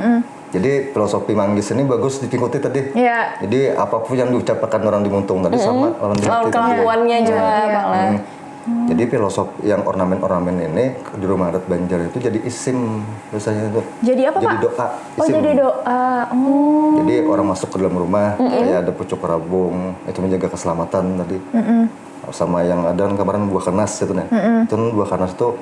Jadi filosofi manggis ini bagus diikuti tadi. Iya. Jadi apapun yang diucapkan orang di Muntung tadi sama lawan Lawan kelakuannya juga Iya. malah. Hmm. Jadi filosofi yang ornamen-ornamen ini di rumah adat Banjar itu jadi isim biasanya itu. Jadi apa, Jadi Pak? Doa. Oh, Isim. Jadi doa. Oh. Jadi orang masuk ke dalam rumah, kayak ada pucuk rabung, itu menjaga keselamatan tadi. Sama yang ada kan kemarin buah kenas itu nih. Itu buah kenas tuh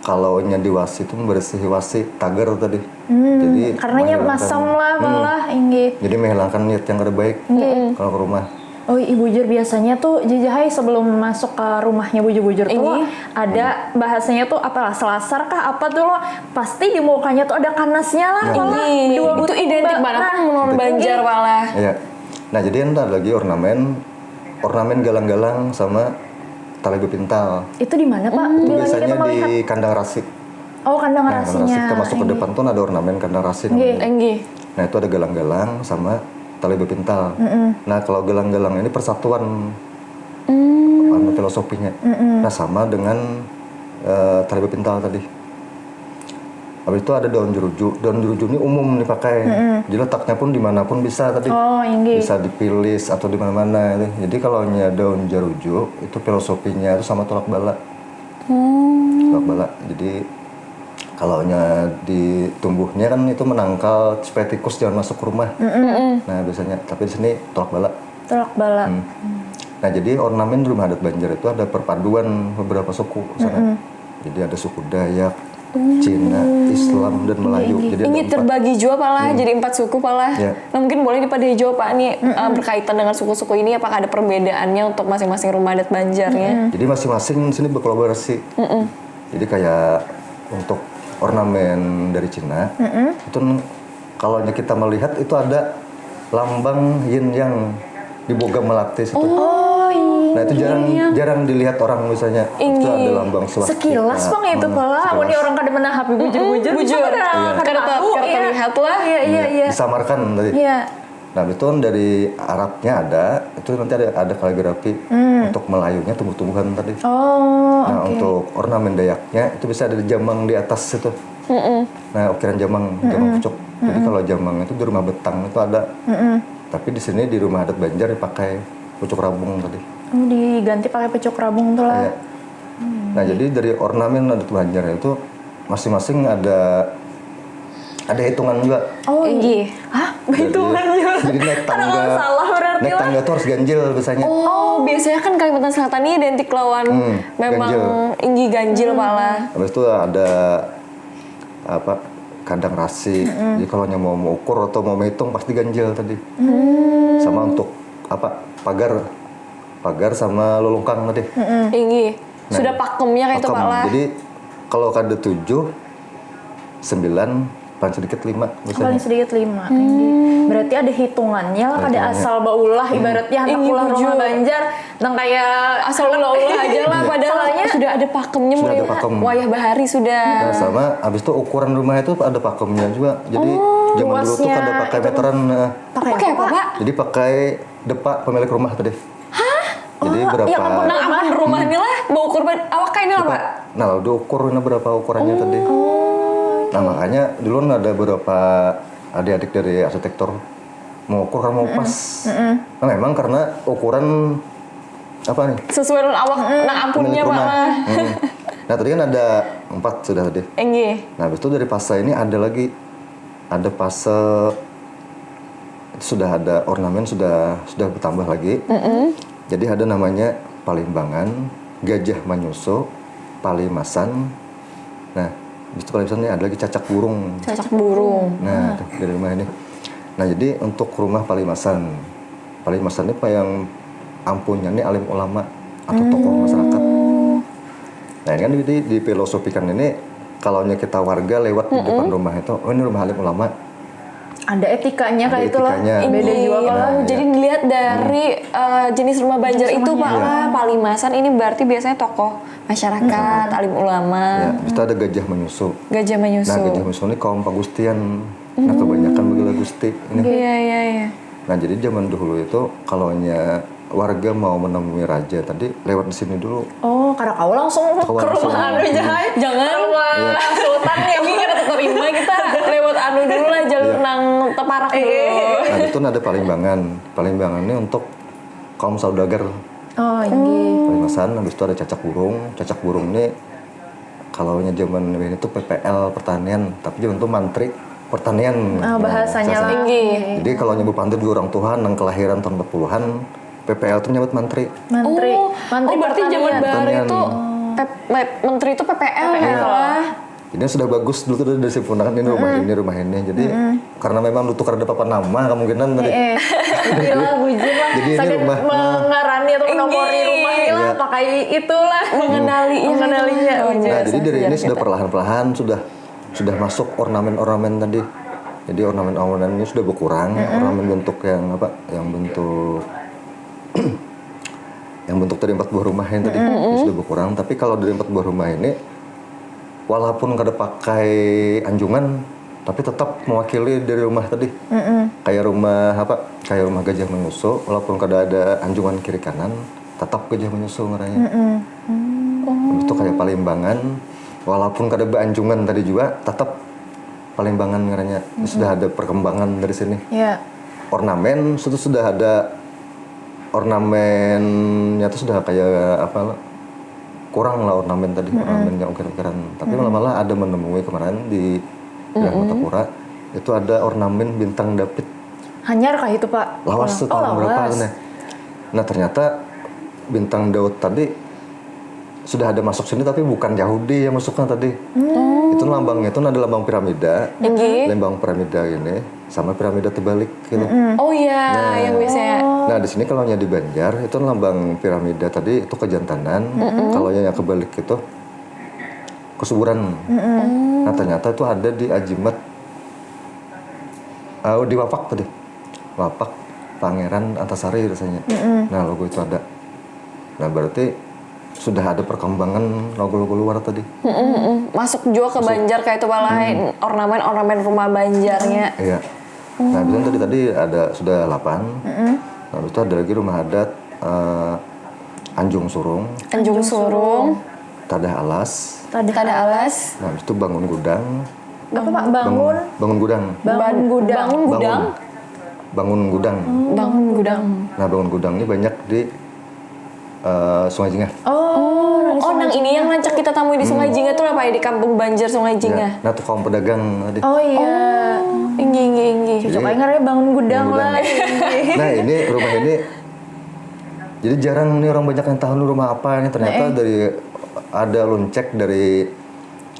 kalau nya di wasi itu membersihi wasi tagar tadi. Jadi Karenanya menghilangkan- masam lah, malah, inggih. Jadi menghilangkan niat yang kada baik Inggih. kalau ke rumah. Oh, ibu bujur biasanya tuh jajahai sebelum masuk ke rumahnya bujur-bujur tuh Inggih. ada bahasanya tuh apalah selasar kah apa tuh lo pasti di mukanya tuh ada kanasnya lah, malah Inggih. dua Itu butir identik mbak. banget Nah, kan menurut Banjar malah. Iya. Nah, jadi ada lagi ornamen ornamen galang-galang sama tali bepintal. Itu di mana, Pak? Itu Bilangnya biasanya kita melihat. Di kandang rasi. Oh, kandang Nah, kandang rasinya. rasi kita masuk ke depan tuh ada ornamen kandang rasi Inggih. namanya. Inggih. Nah, itu ada galang-galang sama tali bepintal. Nah, kalau galang-galang ini persatuan anu filosofinya. Nah, sama dengan eh, tali bepintal tadi. Habis itu ada daun jeruju. Daun jeruju ini umum dipakai. Jadi letaknya pun dimanapun bisa tadi. Oh, inggih. Bisa dipilis atau di mana-mana. Gitu. Jadi kalau nya daun jeruju itu filosofinya itu sama tolak bala. Tolak bala. Jadi Kalau nya di tumbuhnya kan itu menangkal supaya tikus jangan masuk ke rumah. Nah, biasanya, tapi di sini tolak bala. Tolak bala. Nah, jadi ornamen di rumah adat Banjar itu ada perpaduan beberapa suku sana. Jadi ada suku Dayak, Cina, Islam, dan Melayu. Jadi ada Ini empat. Terbagi jua pala, jadi empat suku pala. Ya. Nah, mungkin boleh dipadahi jua Pak nih eh, berkaitan dengan suku-suku ini apakah ada perbedaannya untuk masing-masing rumah adat Banjarnya? Jadi masing-masing di sini berkolaborasi. Jadi kayak untuk ornamen dari Cina, itu n- kalau kita melihat itu ada lambang yin yang di Boga Melati situ. Oh iya. Nah, itu jarang jarang dilihat orang misalnya. Itu ada lambang swastika. Sekilas pang itu Hmm, pala, sekilas. Amun orang kada menahapi bujur-bujur, Bujur. Kada, Kada tahu, ter- iya. terlihat lah. Iya, iya, iya. Disamarkan tadi. Iya. Nah, itu kan dari Arabnya ada, itu nanti ada ada kaligrafi. Untuk Melayunya tumbuh-tumbuhan tadi. Oh, Nah, oke. Untuk ornamen Dayaknya itu bisa ada jamang di atas situ. Nah, ukiran jamang, jamang pucuk. Jadi kalau jamang itu di rumah betang itu ada. Tapi di sini di rumah adat Banjar dipakai pucuk rabung tadi. Oh, diganti pakai pucuk rabung tuh lah. Iya. Nah, jadi dari ornamen adat Banjar itu masing-masing ada ada hitungan juga. Oh, Inggih. Hah? Jadi, Hitungan juga. Jadi naik tangga. Salah berarti Naik lah. Tangga tuh harus ganjil biasanya. Oh, biasanya kan Kalimantan Selatan ini identik lawan Hmm, memang ganjil. Inggih ganjil pala. Habis itu ada apa? Kandang rasi. Jadi kalau hanya mau mengukur atau mau menghitung pasti ganjil tadi. Sama untuk apa? Pagar, pagar sama lulungkang tadi. Inggih. Sudah pakemnya kayak itu Pakem. pala. Jadi kalau kada tujuh, sembilan, paling sedikit lima Paling biasanya. Sedikit lima. Inggih. Berarti ada hitungannya lah, kada Hitungannya. Asal baulah ibaratnya handak Inggih, pulang rumah bujur. Banjar nang kayak Asal ulah-ulah aja lah padahal Soalnya sudah ada pakemnya Sudah mulai ada pakem. Wayah bahari sudah. Nah, sama habis itu ukuran rumah itu ada pakemnya juga. Jadi zaman dulu tuh luasnya kada pakai itu meteran. Nah. Pakai apa, Pak? Jadi pakai depa pemilik rumah tadi. Jadi berapa? Yang ampun Nah, ampun rumahnya lah bau kurban awak kayak ini lah, Pak. Nah, lalu diukur ini berapa ukurannya tadi. Nah, makanya dulu ada beberapa adik-adik dari arsitektur mengukur kan mau pas. Nah, memang karena ukuran apa nih? Sesuai dengan awak nang ampunnya, Pemilik Pak. rumah. Lah. Hmm. Nah, tadi kan ada empat sudah tadi. Inggih. Nah, habis itu dari pasa ini ada lagi, ada pasa itu sudah ada ornamen sudah sudah bertambah lagi. Jadi ada namanya palimbangan, gajah manyusu, palimasan. Nah, habis itu palimasan ini ada lagi cacak burung. Cacak burung. Nah, tuh, dari rumah ini. Nah, jadi untuk rumah palimasan. Palimasan ini apa yang ampunnya ini alim ulama atau tokoh masyarakat. Nah, ini kan di, di, difilosofikan ini kalau kita warga lewat di depan rumah itu, oh ini rumah alim ulama. Ada etikanya Ada kayak itu lah. etikanya. Beda juga Iya, pala. Jadi dilihat dari eh, jenis rumah Banjar itu, Pak lah. Palimasan ini berarti biasanya tokoh masyarakat, alim ulama, Ya, habis itu ada gajah menyusu. gajah menyusu. Nah, gajah menyusu ini kaum pagustian. Nah, kebanyakan bagi Gusti ini. Iya, iya, iya. Nah, jadi zaman dahulu itu kalau hanya warga mau menemui raja tadi lewat di sini dulu. Oh, kada kawa langsung Kawa ke langsung. Rumah anu jahai. Jangan. Rumah sultan ya. Ini kada terima kita lewat anu dulu lah jalur Iya. nang teparak dulu. Nah, itu ada palimbangan. Palimbangan ini untuk kaum saudagar. Oh, inggih. Palimasan, habis itu ada cacak burung. Cacak burung ini kalau nya zaman ini tuh P P L pertanian, tapi zaman itu mantri pertanian. Ah, bahasanya lah. Inggih. Jadi kalau nyebut pantri juga orang Tuhan yang kelahiran tahun empat puluhan, P P L tuh nyebut mantri. Mantri. Oh, Mantri oh, berarti zaman pertanian. baru Pertanian. Itu pep- me- menteri itu P P L ya P P L. lah. Ini sudah bagus dulu tuh dari Simpunakan ini rumah ini rumah ini. Jadi karena memang dulu tuh kada ada papan nama kemungkinan tadi. Eh, iya lah, bujur lah. Jadi ini Sakit rumah. Mengarani atau menopori Inggih. rumah ini lah, Iya. Pakai itulah. Mengenali, iya, Mengenalinya. Luar biasa, Nah, jadi dari luar ini biasa. Sudah perlahan-lahan sudah sudah masuk ornamen-ornamen tadi. Jadi ornamen-ornamen ini sudah berkurang, ornamen bentuk yang apa? Yang bentuk yang bentuk dari empat buah rumah yang tadi ini sudah berkurang. Tapi kalau dari empat buah rumah ini, walaupun kada pakai anjungan, tapi tetap mewakili dari rumah tadi. Kayak rumah apa? Kayak rumah gajah menyusu, walaupun kada ada anjungan kiri kanan, tetap gajah menyusu ngarannya. Habis itu kayak palimbangan, walaupun kada beanjungan tadi juga, tetap palimbangan ngarannya. Sudah ada perkembangan dari sini. Ya. Ornamen itu sudah ada ornamennya tuh sudah kayak apa lo? kurang lah ornamen tadi, ornamen yang ukiran-ukiran. Tapi malah-malah ada menemui kemarin di daerah Martapura, itu ada ornamen bintang dapit. Hanyar kah itu, Pak? Lawas tuh, Oh, tahun berapa lawas. Nah, nah, ternyata bintang Daud tadi sudah ada masuk sini, tapi bukan Yahudi yang masuknya tadi. Itu lambangnya itu ada lambang piramida, Inggih. lambang piramida ini sama piramida terbalik gitu. Oh iya, Nah. Yang biasanya. Nah, di sini kalau nya di Banjar itu lambang piramida tadi itu kejantanan, kalau nya yang kebalik itu kesuburan. Nah, ternyata itu ada di Ajimat, eh, di Wapak tadi. Wapak Pangeran Antasari rasanya. Nah, logo itu ada. Nah, berarti sudah ada perkembangan logo-logo luar tadi. Mm-mm. Masuk juga ke Banjar kayak itu malah ornamen-ornamen rumah Banjarnya. Iya. Nah, biasanya tadi tadi ada sudah delapan. Nah, habis itu ada lagi rumah adat, eh, Anjung Surung, Anjung Surung, Tadah Alas. Tadah Alas, Nah, habis itu Bangun Gudang. Apa, Pak? Bangun. Bangun Gudang. Bangun gudang. Bangun Gudang. Bangun Gudang. Bangun Gudang. Nah, Bangun Gudang ini banyak di, eh, Sungai Jingah. Oh, Oh, nang ini yang rancak kita tamui di Sungai Jingah tuh apa ya, di Kampung Banjar Sungai Jingah. Ya. Nah, tukang pedagang tadi. Oh iya. Inggih, inggih, inggih. Cocok aja ngarannya Bangun Gudang Bangun lah. Gudang. Nah, ini rumah ini jadi jarang nih orang banyak yang tahu nih rumah apa ini, ternyata dari ada loncek dari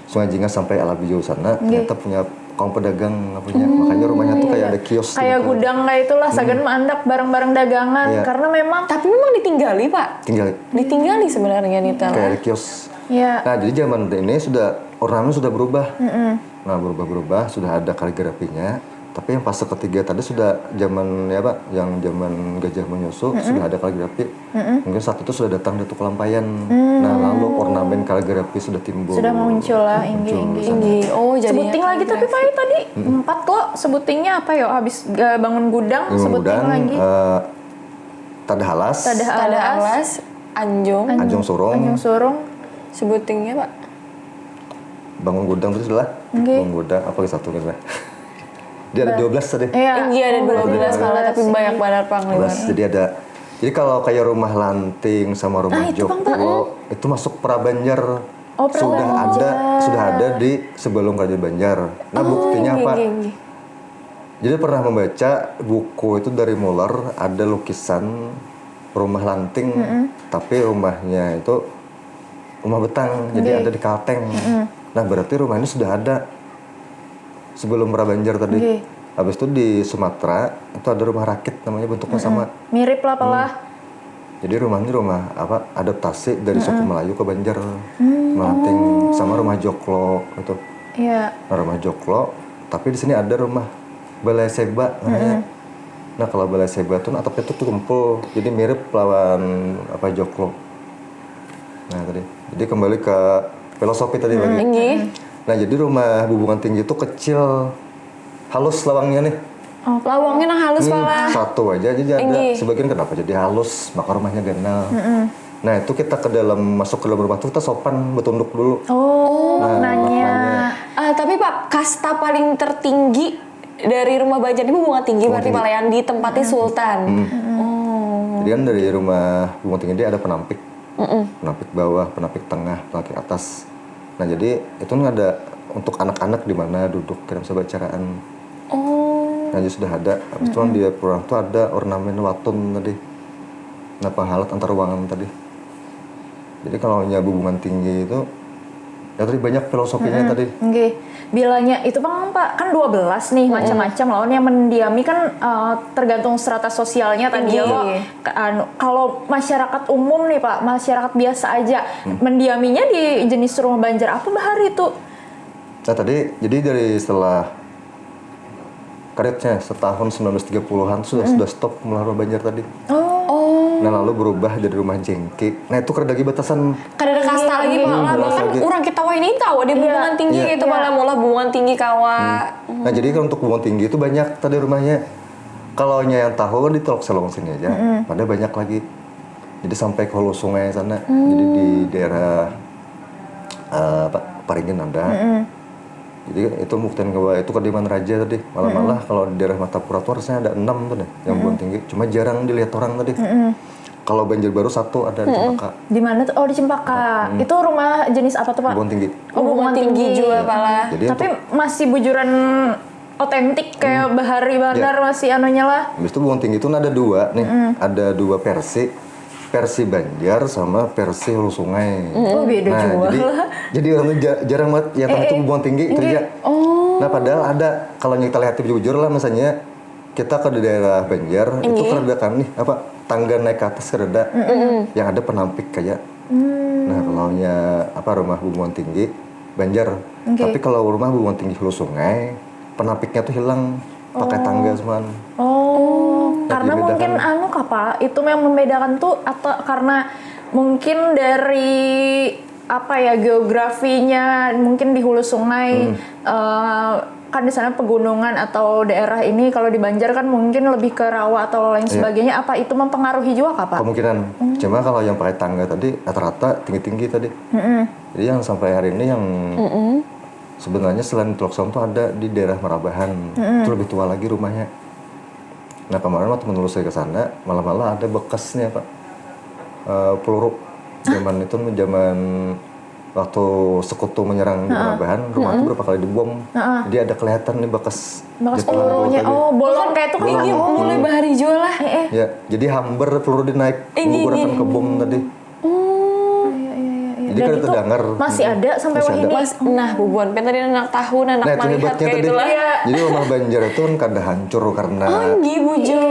Sungai Jingah sampai Alabio sana ternyata punya kaum pedagang punya, makanya rumahnya tuh kayak ada kios Kayak gitu. Gudang kayak itulah, sagan maandak barang-barang dagangan Iya. Karena memang Tapi memang ditinggali, Pak. Tinggal Ditinggali sebenarnya Nita. Kayak ada kios. Ya. Nah, jadi zaman ini sudah ornamen sudah berubah. Nah, berubah-berubah sudah ada kaligrafinya. Tapi yang fase ketiga tadi sudah zaman ya Pak, yang zaman gajah menyusu sudah ada kaligrafi. Mungkin saat itu sudah datang Datuk Lampayan. Nah, lalu ornamen kaligrafi sudah timbul. Sudah muncul lah, inggih, Muncul inggih. sana. Inggih. Oh, jadi Sebuting lagi tapi Pak tadi empat loh sebutingnya apa yo? Habis eh, Bangun Gudang, Bangun sebuting Gudang, lagi. eh, Tadah Alas, Tadah Tadah Alas, Alas, Anjung, Anjung Surung, Anjung Surung. Sebutingnya, Pak. Bangun Gudang terus lah. Nggih. Bangun Gudang apa lagi satu gitu lah. Dia ada dua belas tadi. Iya. Iya, ada dua belas malah, tapi banyak banget pang Dua belas. Jadi ada. Jadi kalau kayak rumah lanting sama rumah Ah, itu, Bang, joglo itu masuk Prabanjar. Oh, Sudah Prabanjar. Ada, sudah ada di sebelum Kerajaan Banjar. Nah, buktinya Inggih, apa? Inggih, inggih. Jadi pernah membaca buku itu dari Muller, ada lukisan rumah lanting, tapi rumahnya itu rumah betang, jadi ada di Kalteng. Nah, berarti rumah ini sudah ada sebelum Prabanjar tadi. Nggih. Habis itu di Sumatera itu ada rumah rakit namanya, bentuknya sama. Mirip lah apalah. Jadi rumah ini rumah apa, adaptasi dari suku Melayu ke Banjar, melanting sama rumah joglo gitu. Iya. Nah, rumah joglo, tapi di sini ada rumah balai seba namanya. Nah, kalau balai seba tuh atapnya tuh tumpul, jadi mirip lawan apa, joglo. Nah, tadi. Jadi kembali ke filosofi tadi lagi. Inggih. Nah, jadi rumah bubungan tinggi itu kecil, halus lawangnya nih. Lawangnya nang halus Hmm, pala. Satu aja, jadi ada Inggih. sebagian kenapa jadi halus, maka rumahnya ganal. Nah, itu kita ke dalam, masuk ke dalam rumah tuh kita sopan, bertunduk dulu. Oh, Nah, maknanya. Ah, tapi Pak, kasta paling tertinggi dari rumah Banjar ini bubungan tinggi, berarti Tinggi. Pala, yang ditempati sultan. Oh. Jadi kan dari rumah bubungan tinggi dia ada penampik. Penampik bawah, penampik tengah, penampik atas. Nah, jadi itu kan ada untuk anak-anak di mana duduk, kira misalnya bacaan. Oh. Nah, jadi sudah ada. Habis itu kan di orang tuh ada ornamen watun tadi. Nah, penghalat antar ruangan tadi. Jadi kalau nya bubungan tinggi itu ya tadi banyak filosofinya tadi. Nggih. Bilanya itu Bang, Pak, kan dua belas nih macam-macam lawan yang mendiami kan eh, tergantung strata sosialnya tadi ya. Iya. Kok ke- anu, kalau masyarakat umum nih Pak, masyarakat biasa aja mendiaminya di jenis rumah Banjar apa bahari itu? Nah, tadi jadi dari setelah karetnya setahun sembilan belas tiga puluhan sudah sudah stop melarang Banjar tadi. Oh. Nah, lalu berubah jadi rumah jengki. Nah, itu kada lagi batasan. Kada ada kasta lagi, Pak. Lah, bahkan Lagi. Orang kita wah ini tahu ada bubungan tinggi Iya. itu, malah mula bubungan tinggi kawa. Nah, jadi kalau untuk bubungan tinggi itu banyak tadi rumahnya. Kalau nya yang tahu kan di Teluk Selong sini aja. Ada banyak lagi. Jadi sampai ke hulu sungai sana. Jadi di daerah eh, apa, Paringin ada. Jadi itu buktian bahwa itu Kediaman Raja tadi. Malah-malah kalau di daerah Martapura tuh harusnya ada enam tuh deh yang bubungan tinggi. Cuma jarang dilihat orang tadi. Kalau Banjarbaru satu ada di Cempaka. Di mana tuh? Oh, di Cempaka. Itu rumah jenis apa tuh, Pak? Bubuhan Tinggi. Oh, Bubuhan Tinggi. Juga pala. Jadi Tapi masih bujuran otentik kayak bahari banar masih anunya lah. Habis itu Bubuhan Tinggi itu ada dua nih, ada dua versi, versi Banjar sama versi Hulu Sungai. Oh, beda Nah, jua. jadi jadi orang tuh ja- jarang banget yang tahu itu Bubuhan Tinggi itu aja. Nah, padahal ada kalau kita lihat bujur lah misalnya kita ke daerah Banjar itu kan ada kan nih apa tangga naik ke atas kan ada yang ada penampik kayak. Nah, kalau nya apa rumah Bubuhan Tinggi Banjar. Tapi kalau rumah Bubuhan Tinggi Hulu Sungai, penampiknya tuh hilang pakai tangga cuman. Oh, karena dibedakan. Mungkin anu kah, Pak, itu yang membedakan tuh atau karena mungkin dari apa ya geografinya mungkin di hulu sungai eh, kan di sana pegunungan atau daerah ini kalau di Banjar kan mungkin lebih ke rawa atau lain sebagainya apa itu mempengaruhi juga kah, Pak? Kemungkinan. Cuma kalau yang pakai tangga tadi rata-rata tinggi-tinggi tadi. Jadi yang sampai hari ini yang sebenarnya selain Teluk Saung tuh ada di daerah Marabahan. Itu lebih tua lagi rumahnya. Nah, kemarin waktu menelusuri ke sana, malah-malah ada bekasnya, Pak. Eh, peluru. Zaman itu zaman waktu sekutu menyerang di Marabahan, rumah itu berapa kali dibom. Jadi ada kelihatan nih bekas Bekas jatuhan pelurunya, tadi. Oh, bolong kayak itu kan. Ini mulai bahari jua lah. Eh, eh. Ya, jadi hambar peluru dinaik Ini, menggunakan ini. Kebom tadi. Oh, iya, iya, iya, iya. Jadi Dan kan itu terdengar. Masih ada sampai Masih wahini. ada. Mas, nah bubuhan pen tadi anak tahun, anak Nah, itu melihat hebatnya kayak tadi. Itulah. Iya. Jadi rumah Banjar itu kan kada hancur karena Oh, iya bujur.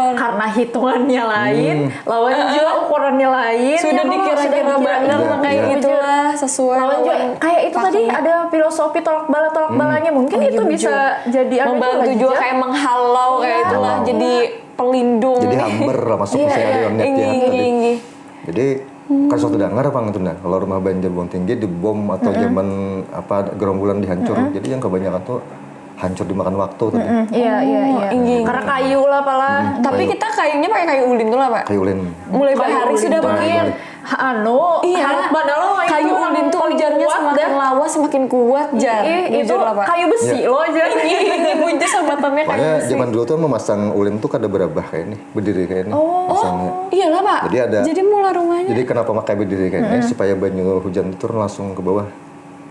Karena hitungannya lain, lawan juga ukurannya lain. Sudah ya, Pak? dikira-kira Sudah benar dikira. lah kayak Iya. itulah sesuai Lawan juga lawan kayak itu tadi pakai. Ada filosofi tolak bala tolak balanya mungkin Oh, iya, itu bujur. Bisa jadi anu Membantu juga, juga Jal. Kayak menghalau kayak Iya. Itulah jadi pelindung. Jadi hambar lah masuk Iya, ke saya iya. niat Inggih, ya inggih, tadi. Inggih. Jadi kan suatu dangar apa gitu nah. Kalau rumah Banjar Bubuhan Tinggi dibom atau zaman apa gerombolan dihancur. Jadi yang kebanyakan tuh hancur dimakan waktu tadi. Hmm, iya, iya, iya. Inggih. Karena kayu lah pala. Tapi kita kayunya pakai kayu ulin tuh lah, Pak. Kayu ulin. Mulai bahari sudah Mungkin mungkin. Anu, Iya. Harap banget loh, Kayu itu ulin tuh paling ujarnya kuat semakin dah. Lawas semakin kuat jar. Ih, itu Bujur lah, Pak. Kayu besi Iya. Loh, Jar. Ini bujur sama tamnya kayu Makanya besi. Zaman dulu tuh memasang ulin tuh kada berabah kayak ini, berdiri kayak ini. Oh. Pasangnya. Iya lah, Pak. Jadi ada. Jadi mula rumahnya. Jadi kenapa pakai berdiri kayak ini? Supaya banyu hujan itu turun langsung ke bawah.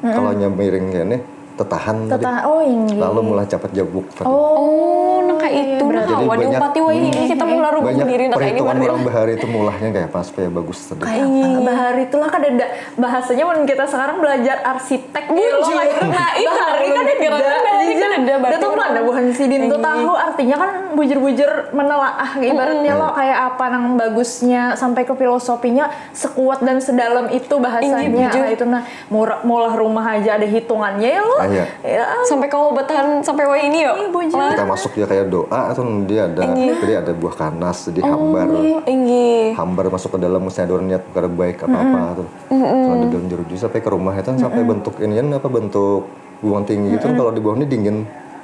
Kalau nya miring kayak ini, tetahan tadi. Tetah, oh ini. Lalu mulai cepat jabuk tadi. Oh, nah kayak itu nah. Jadi Waduh, banyak- pati wahini kita mula rumah Banyak sendiri nah kayak ini. perhitungan Waduh. Orang bahari itu mulahnya kayak apa supaya bagus tadi. Kayak apa? Bahari itulah kan ada bahasanya mun kita sekarang belajar arsitek gitu loh. Bujur. Nah, itu Bahari kan baru ada pikiran juga. bahari kan Jujur, ada Datuk baru. Mana buhan sidin tuh tahu artinya kan bujur-bujur menelaah ibaratnya lo kayak apa nang bagusnya sampai ke filosofinya sekuat dan sedalam itu bahasanya. Inggih, bujur. Nah, itu nah murah mulah rumah aja ada hitungannya ya lo. Ah, iya. Ya. Sampai kamu bertahan sampai wah ini yuk. Ih, bujur. Kita masuk ya kayak doa atau dia ada, jadi ada buah kanas, jadi hambar. Inggih. Hambar masuk ke dalam misalnya ada orang niat perkara baik apa apa tuh. Kalau di dalam jeruju sampai ke rumah itu sampai bentuk ini kan apa bentuk Bubuhan Tinggi itu kalau di bawah ini dingin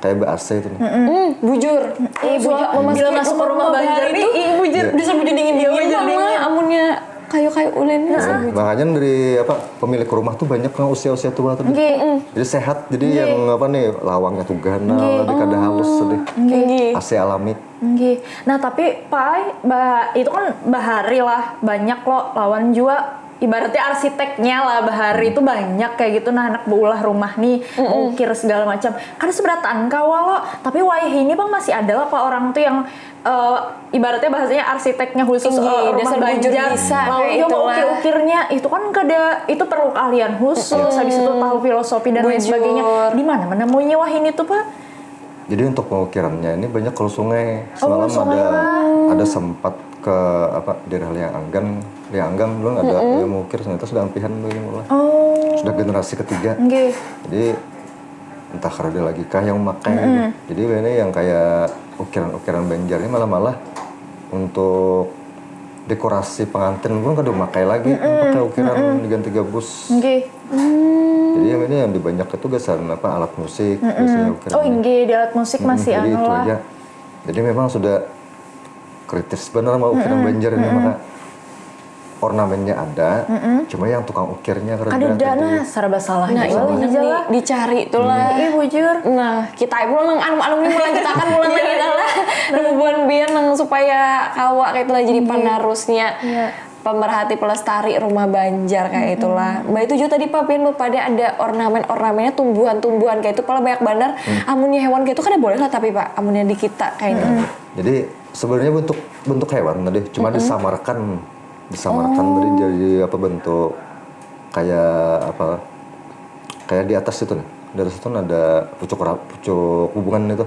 kayak ber A C itu nih. Hmm, bujur. Ih, bujur. Bila masuk ke rumah Banjar nih, ih, bujur. Bisa bujur dingin dingin Bujur dingin. Amunnya kayu-kayu ulin. Makanya dari apa pemilik rumah tuh banyak yang usia-usia tua tuh. Nggih. Jadi sehat, jadi yang apa nih lawangnya tuh ganal, jadi kada halus tadi. Inggih. A C alami. Nggih. Nah, tapi Pak, bah, itu kan bahari lah banyak lo lawan jua ibaratnya arsiteknya lah bahari itu banyak kayak gitu nah anak beulah rumah nih mengukir segala macam kan seberataan kawa lo tapi wayah ini bang masih ada lah pak orang tuh yang eh, ibaratnya bahasanya arsiteknya khusus Inggih, eh, rumah dasar bujur Banjar bisa, lalu kayak juga itulah. Mengukirnya itu kan kada itu perlu keahlian khusus habis itu tahu filosofi dan lain Bujur. Sebagainya di mana menemuinya wah ini tuh pak Jadi untuk pengukirannya ini banyak kalau sungai. Oh, Semalam sungai ada lah. ada sempat ke apa daerah Liang Anggang. Liang Anggang belum ada yang mengukir ternyata sudah ampihan tuh yang mulai. Oh. Sudah generasi ketiga. Nggih. Jadi entah karena ada lagi kah yang memakai. Jadi ini yang kayak ukiran-ukiran Banjar ini malah-malah untuk dekorasi pengantin pun kada memakai lagi, pakai ukiran diganti gabus. Nggih. Jadi yang ini yang dibanyak itu gasan apa alat musik biasanya ukiran. Oh, nggih di alat musik masih Jadi anu itu lah. Aja. Jadi memang sudah kritis benar mau ukiran Banjar ini maka ornamennya ada, cuma yang tukang ukirnya kada Kada ada tadi. Nah, serba salah. Nah, Gitu. itu bener Iya di, lah. Dicari tuh lah. Iya bujur. Nah, kita aja pulang nang anu anu ini melanjutakan pulang lagi kita lah. Bubuhan biar nang supaya kawa kayak itulah jadi penerusnya pemerhati pelestari rumah banjar kayak itulah. Mbak itu juga tadi Pak Pian bepada ada ornamen-ornamennya tumbuhan-tumbuhan kayak itu pala banyak banar. Amunnya hewan kayak itu kada boleh lah tapi Pak, amunnya di kita kayak itu. Jadi sebenarnya bentuk bentuk hewan tadi cuma disamarkan disamarkan tadi jadi apa bentuk kayak apa kayak di atas itu nih di atas itu ada pucuk ra- pucuk hubungan itu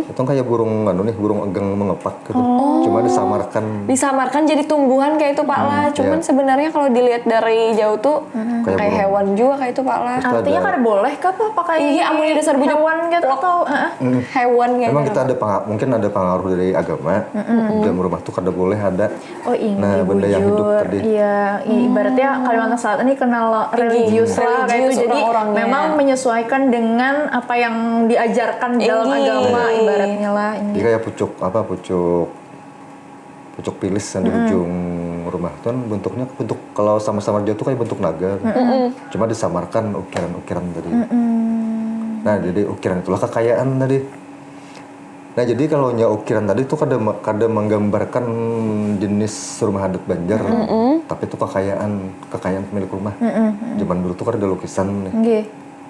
itu kan kayak burung anu nih burung egang mengepak gitu cuma disamarkan Disamarkan jadi tumbuhan kayak itu Pak lah. Cuman iya. Sebenarnya kalau dilihat dari jauh tuh kayak, Kayak burung. Hewan juga kayak itu Pak lah. Itu Artinya ada- kada boleh kah Pak pakai Iya, amunnya dasar bujur hewan gitu plok. Atau heeh. Hewan kayak Emang gitu. Kita ada pengaruh, mungkin ada pengaruh dari agama dalam rumah tuh kada boleh ada Oh ini Nah, benda yang hidup bujur. Tadi. Iya, i- ibaratnya Kalimantan Selatan ini kenal religius lah kayak itu. Religius Jadi orang-orangnya. Memang menyesuaikan dengan apa yang diajarkan dalam Tinggi. Agama ibaratnya lah. Jadi kayak pucuk apa pucuk pucuk pilis yang di ujung rumah tuh kan bentuknya bentuk kalau sama-sama jauh tuh kayak bentuk naga. Cuma disamarkan ukiran-ukiran tadi. Nah, jadi ukiran itulah kekayaan tadi. Nah, jadi kalau nya ukiran tadi tuh kada kada menggambarkan jenis rumah adat Banjar, tapi itu kekayaan kekayaan pemilik rumah. Zaman dulu tuh kan ada lukisan nih. Nggih.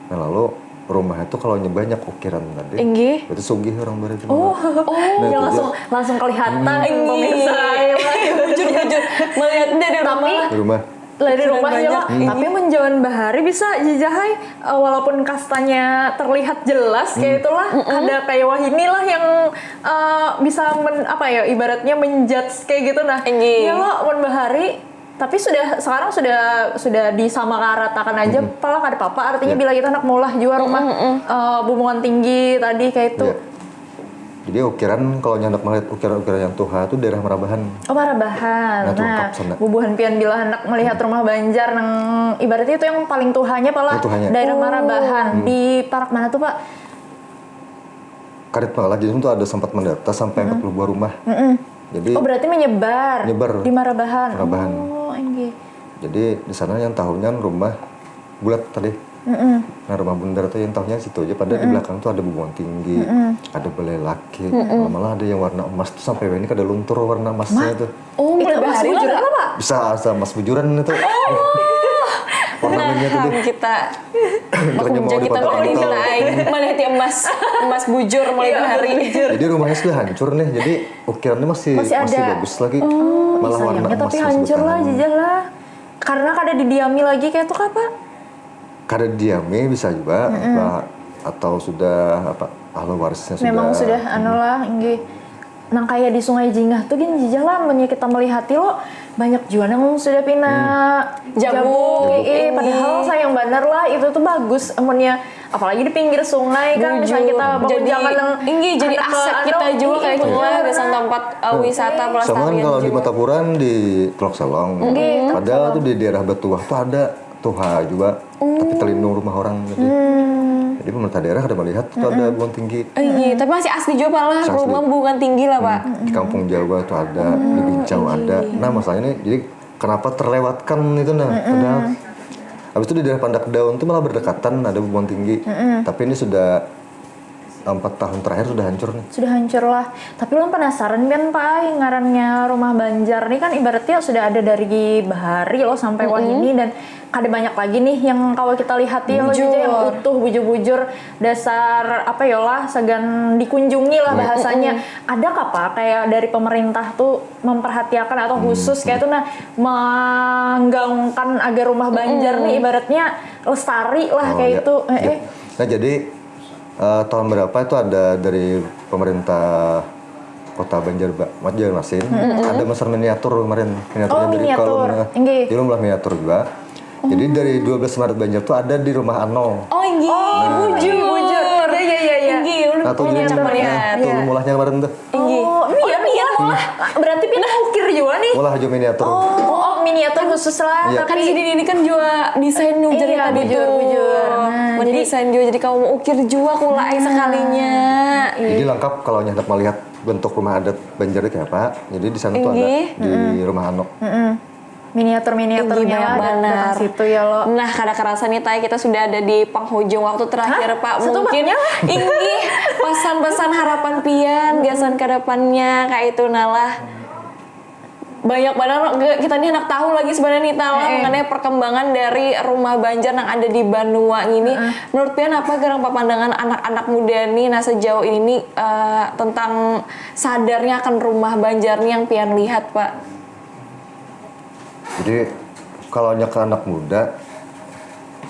Nah, lalu rumah itu kalau nya banyak ukiran tadi, Inggih. Berarti sugih orang barat itu. Oh, Nah, ya itu langsung langsung kelihatan Inggih. pemirsa ya. Bujur-bujur melihat dari Tapi rumah. Di rumah. Dari rumah ya banyak. Pak. Tapi mun jaman bahari bisa jajahai eh, walaupun kastanya terlihat jelas kayak itulah ada kayak wahini lah yang eh, bisa men, apa ya ibaratnya menjudge kayak gitu nah. Inggih. Ya lo mun bahari tapi sudah sekarang sudah sudah disamaratakan aja pala kada apa-apa artinya bila kita anak mulah juga rumah eh, bumbungan tinggi tadi kayak itu. Iya. Jadi ukiran kalau nya handak melihat ukiran-ukiran yang tuha itu daerah Marabahan. Oh Marabahan. Nah, tuh, Nah, lengkap sana. Bubuhan pian bila hendak melihat rumah Banjar nang ibaratnya itu yang paling tuhanya pala Yang tuhanya. Daerah Marabahan di parak mana tuh Pak? Karit malah jadi itu ada sempat mendata sampai empat puluh buah rumah. Jadi Oh berarti menyebar. Menyebar. Di Marabahan. Marabahan. Oh, inggih. Jadi di sana yang tahunya rumah bulat tadi. Nah rumah bundar tuh yang tahunya situ aja. Padahal di belakang tuh ada bubuhan tinggi, ada balai laki, malah ada yang warna emas tuh sampai ini kada luntur warna emasnya tuh. Oh, mulai bahari lah Pak. Bisa asa emas bujuran itu. Ornamennya tuh Nah, deh. Kita Bukannya mau Makunja kita dipotong kalau gitu. Kita aing melihat emas emas bujur mulai bahari. Jadi rumahnya sudah hancur nih. Jadi ukirannya masih Masih masih, ada. Bagus lagi. Oh, Malah warna sayangnya emas tapi masih hancur lah bertahan. Jijah lah. Karena kada didiami lagi kayak itu apa? Kada didiami bisa juga apa, atau sudah apa ahli warisnya sudah. Memang sudah anu lah, inggih. Nang kayak di Sungai Jingah tuh gin Jijah lah, amunnya kita melihati lo banyak jua nang sudah pina Jabuk. Ih, padahal sayang banar lah itu tuh bagus amunnya apalagi di pinggir sungai kan misalnya kita bangun Jadi, jangan nang inggih, jadi anak ke aset anu, kita juga inggih, kayak itu bener. Ada satu tempat uh, wisata Sama kan pelestarian kalau di juga. Matapuran di Teluk Selong. Nggih, Padahal tuh di daerah Batuah tuh ada tuha juga, tapi terlindung rumah orang jadi. Jadi pemerintah daerah ada melihat tuh ada bubuhan tinggi. Eh, iya, tapi masih asli juga malah Masih asli. Rumah bukan tinggi lah pak. Di Kampung Jawa tuh ada, di Bincau ada. Nah masalahnya ini jadi kenapa terlewatkan itu nah? Padahal habis itu di daerah Pandak Daun tuh malah berdekatan ada bubuhan tinggi. Tapi ini sudah empat tahun terakhir sudah hancur nih. Sudah hancur lah. Tapi ulun penasaran kan Pak, ai, ngarannya rumah Banjar nih kan ibaratnya sudah ada dari bahari loh sampai wahini dan kada banyak lagi nih yang kalau kita lihat ya loh Jijah, yang utuh bujur-bujur dasar apa ya lah sagan dikunjungi lah bahasanya. Ada kah Pak kayak dari pemerintah tuh memperhatiakan atau khusus kayak tuh nah menggaungkan agar rumah Banjar nih ibaratnya lestari lah Oh, kayak iya. itu. Eh, Iya. eh. Nah jadi eh, tahun berapa itu ada dari pemerintah kota Banjar Banjarmasin ada meser miniatur kemarin miniaturnya Oh, dari miniatur. Kolom Tengah. Inggih. Jadi ulun meulah miniatur juga. Jadi dari dua belas Maret Banjar tuh ada di rumah Ano. Oh, inggih, bujur. Bujur. Iya, iya, iya, iya. Inggih, ulun Nah, tuh ulun jadi rancak bener. melihat. Tuh ulun meulahnya kemarin tuh. Inggih. Oh, iya, iya. Berarti pina ukir juga nih. Meulah aja miniatur. Oh, oh, miniatur khusus lah. Iya. Tapi Kan jadi ini kan juga desain nu jadi Iya, tadi bujur, tuh. bujur. Nah, Mun jadi- desain juga jadi kamu mau ukir juga kula ai sekalinya. Jadi lengkap kalau nya hendak melihat bentuk rumah adat Banjar itu kayak apa. Jadi di sana tuh ada Inggih. Di rumah Ano. Miniatur-miniaturnya Inggih, banyak lah, dat- banar. datang situ ya lo. Nah, kada kerasa nih, Tay, kita sudah ada di penghujung waktu terakhir, Hah? Pak. Satu Mungkin matnya lah. Inggih, pesan-pesan harapan pian gasan ke depannya kayak itu nalah. Banyak banget kita nih anak tahu lagi sebenarnya nih, Tay, lah, Eh, eh. mengenai perkembangan dari rumah Banjar yang ada di Banua ini. Menurut pian apa garang papandangan anak-anak muda nih, nah, sejauh ini, eh, tentang sadarnya akan rumah Banjar nih yang pian lihat, Pak? Jadi kalau hanya ke anak muda,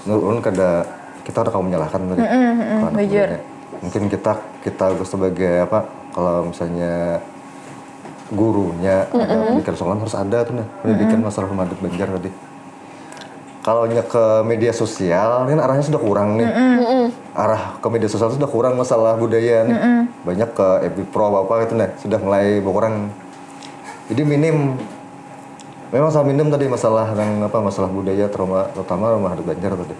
menurut ulun kada, kita kada kawa menyalahkan tadi. Ke anak bujur. Mudanya. Mungkin kita kita sebagai apa, kalau misalnya gurunya ada pendidikan sekolah harus ada tuh nah pendidikan masalah rumah adat Banjar tadi. Kalau hanya ke media sosial, ini arahnya sudah kurang nih. Arah ke media sosial sudah kurang masalah budaya nih. Banyak ke F B Pro apa apa gitu nah, sudah mulai berkurang. Jadi minim, memang sangat minim tadi masalah yang apa, masalah budaya, terutama terutama rumah adat Banjar tadi.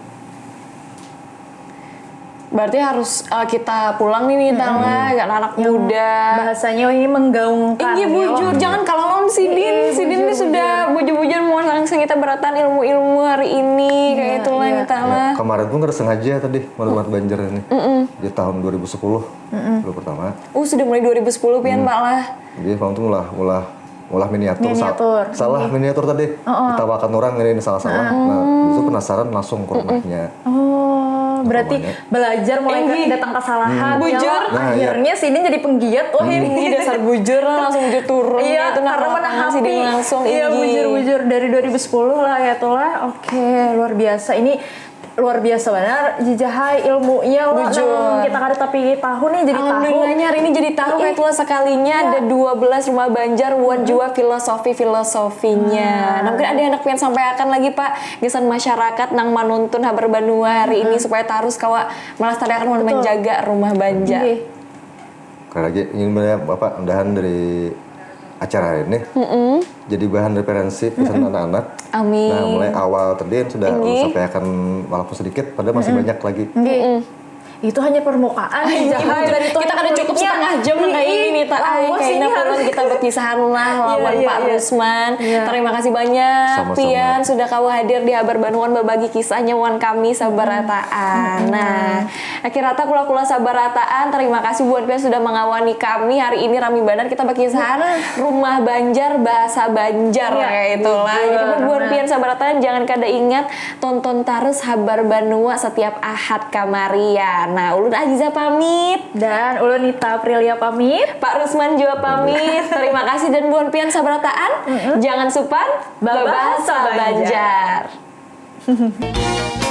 Berarti harus, eh, kita pulang nih, nih, Tay, lah, anak-anak Yang muda. Bahasanya ini menggaungkan. Inggih, Ya, bujur, wah. jangan kalau lawan sidin, Iya, sidin bujur, ini sudah bujur-bujur mau langsung kita berataan ilmu-ilmu hari ini kayak Iya, itulah iya. kita Ya, lah. kemarin pun kada sengaja tadi rumah adat Banjar ini di tahun dua ribu sepuluh dulu pertama. Uh, sudah mulai dua ribu sepuluh pian, Pak, lah. Jadi orang tuh mulai mulai mulai miniatur, sa- Miniatur. salah miniatur tadi ditawakan orang ini salah-salah. Nah, itu penasaran langsung ke rumahnya. Oh, berarti Rumahnya. belajar mulai Inggih. datang kesalahan. Bujur. Ya, Nah, iya. Akhirnya sini jadi penggiat. Wah, ini. Ini dasar bujur lah, langsung bujur turun Iya, gitu, nah, karena ke lapangan menahapi. sidin langsung, Iya, inggih. Bujur-bujur dari dua ribu sepuluh lah ya, itulah. Oke, luar biasa. Ini luar biasa benar, Jijahai, ilmunya lo Bujur. nang kita kada tapi tahu nih, jadi tahu. Alhamdulillahnya hari ini jadi tahu kayak itulah sekalinya ada dua belas rumah Banjar wan juga filosofi-filosofinya. Nah, mungkin ada yang pian sampaikan lagi, Pak, gasan masyarakat nang manuntun Habar Banua hari ini supaya tarus kawa melestarikan wan menjaga rumah Banjar. Inggih. Sekali lagi ingin melihat Bapak mudahan dari acara ini jadi bahan referensi pesan anak-anak. Amin. Nah, mulai awal tadi yang sudah Inggih. sampaikan walaupun sedikit, padahal masih banyak lagi. Inggih. Itu hanya permukaan, Jijahai, dari itu Kita kada cukup setengah jam nang kayak ini nih, Tay. Kayaknya pulang kita berpisahan lah lawan Pak Rusman. Terima kasih banyak, Sama-sama. Pian, sudah kawa hadir di Habar Banua wan babagi kisahnya wan kami sabarataan. Nah, akhirnya kula-kula sabarataan, terima kasih buat Pian sudah mengawani kami hari ini, rami banar kita berkisahan rumah Banjar, bahasa Banjar, Iya, kayak itulah. Jadi betul. buat Pian sabarataan, jangan kada ingat tonton tarus Habar Banua setiap Ahad kamarian. Nah, ulun Aziza pamit. Dan ulun Nita Aprilia pamit. Pak Rusman juga pamit. Terima kasih dan buhan pian sabarataan. Jangan supan Babahasa babahasa Banjar. Banjar.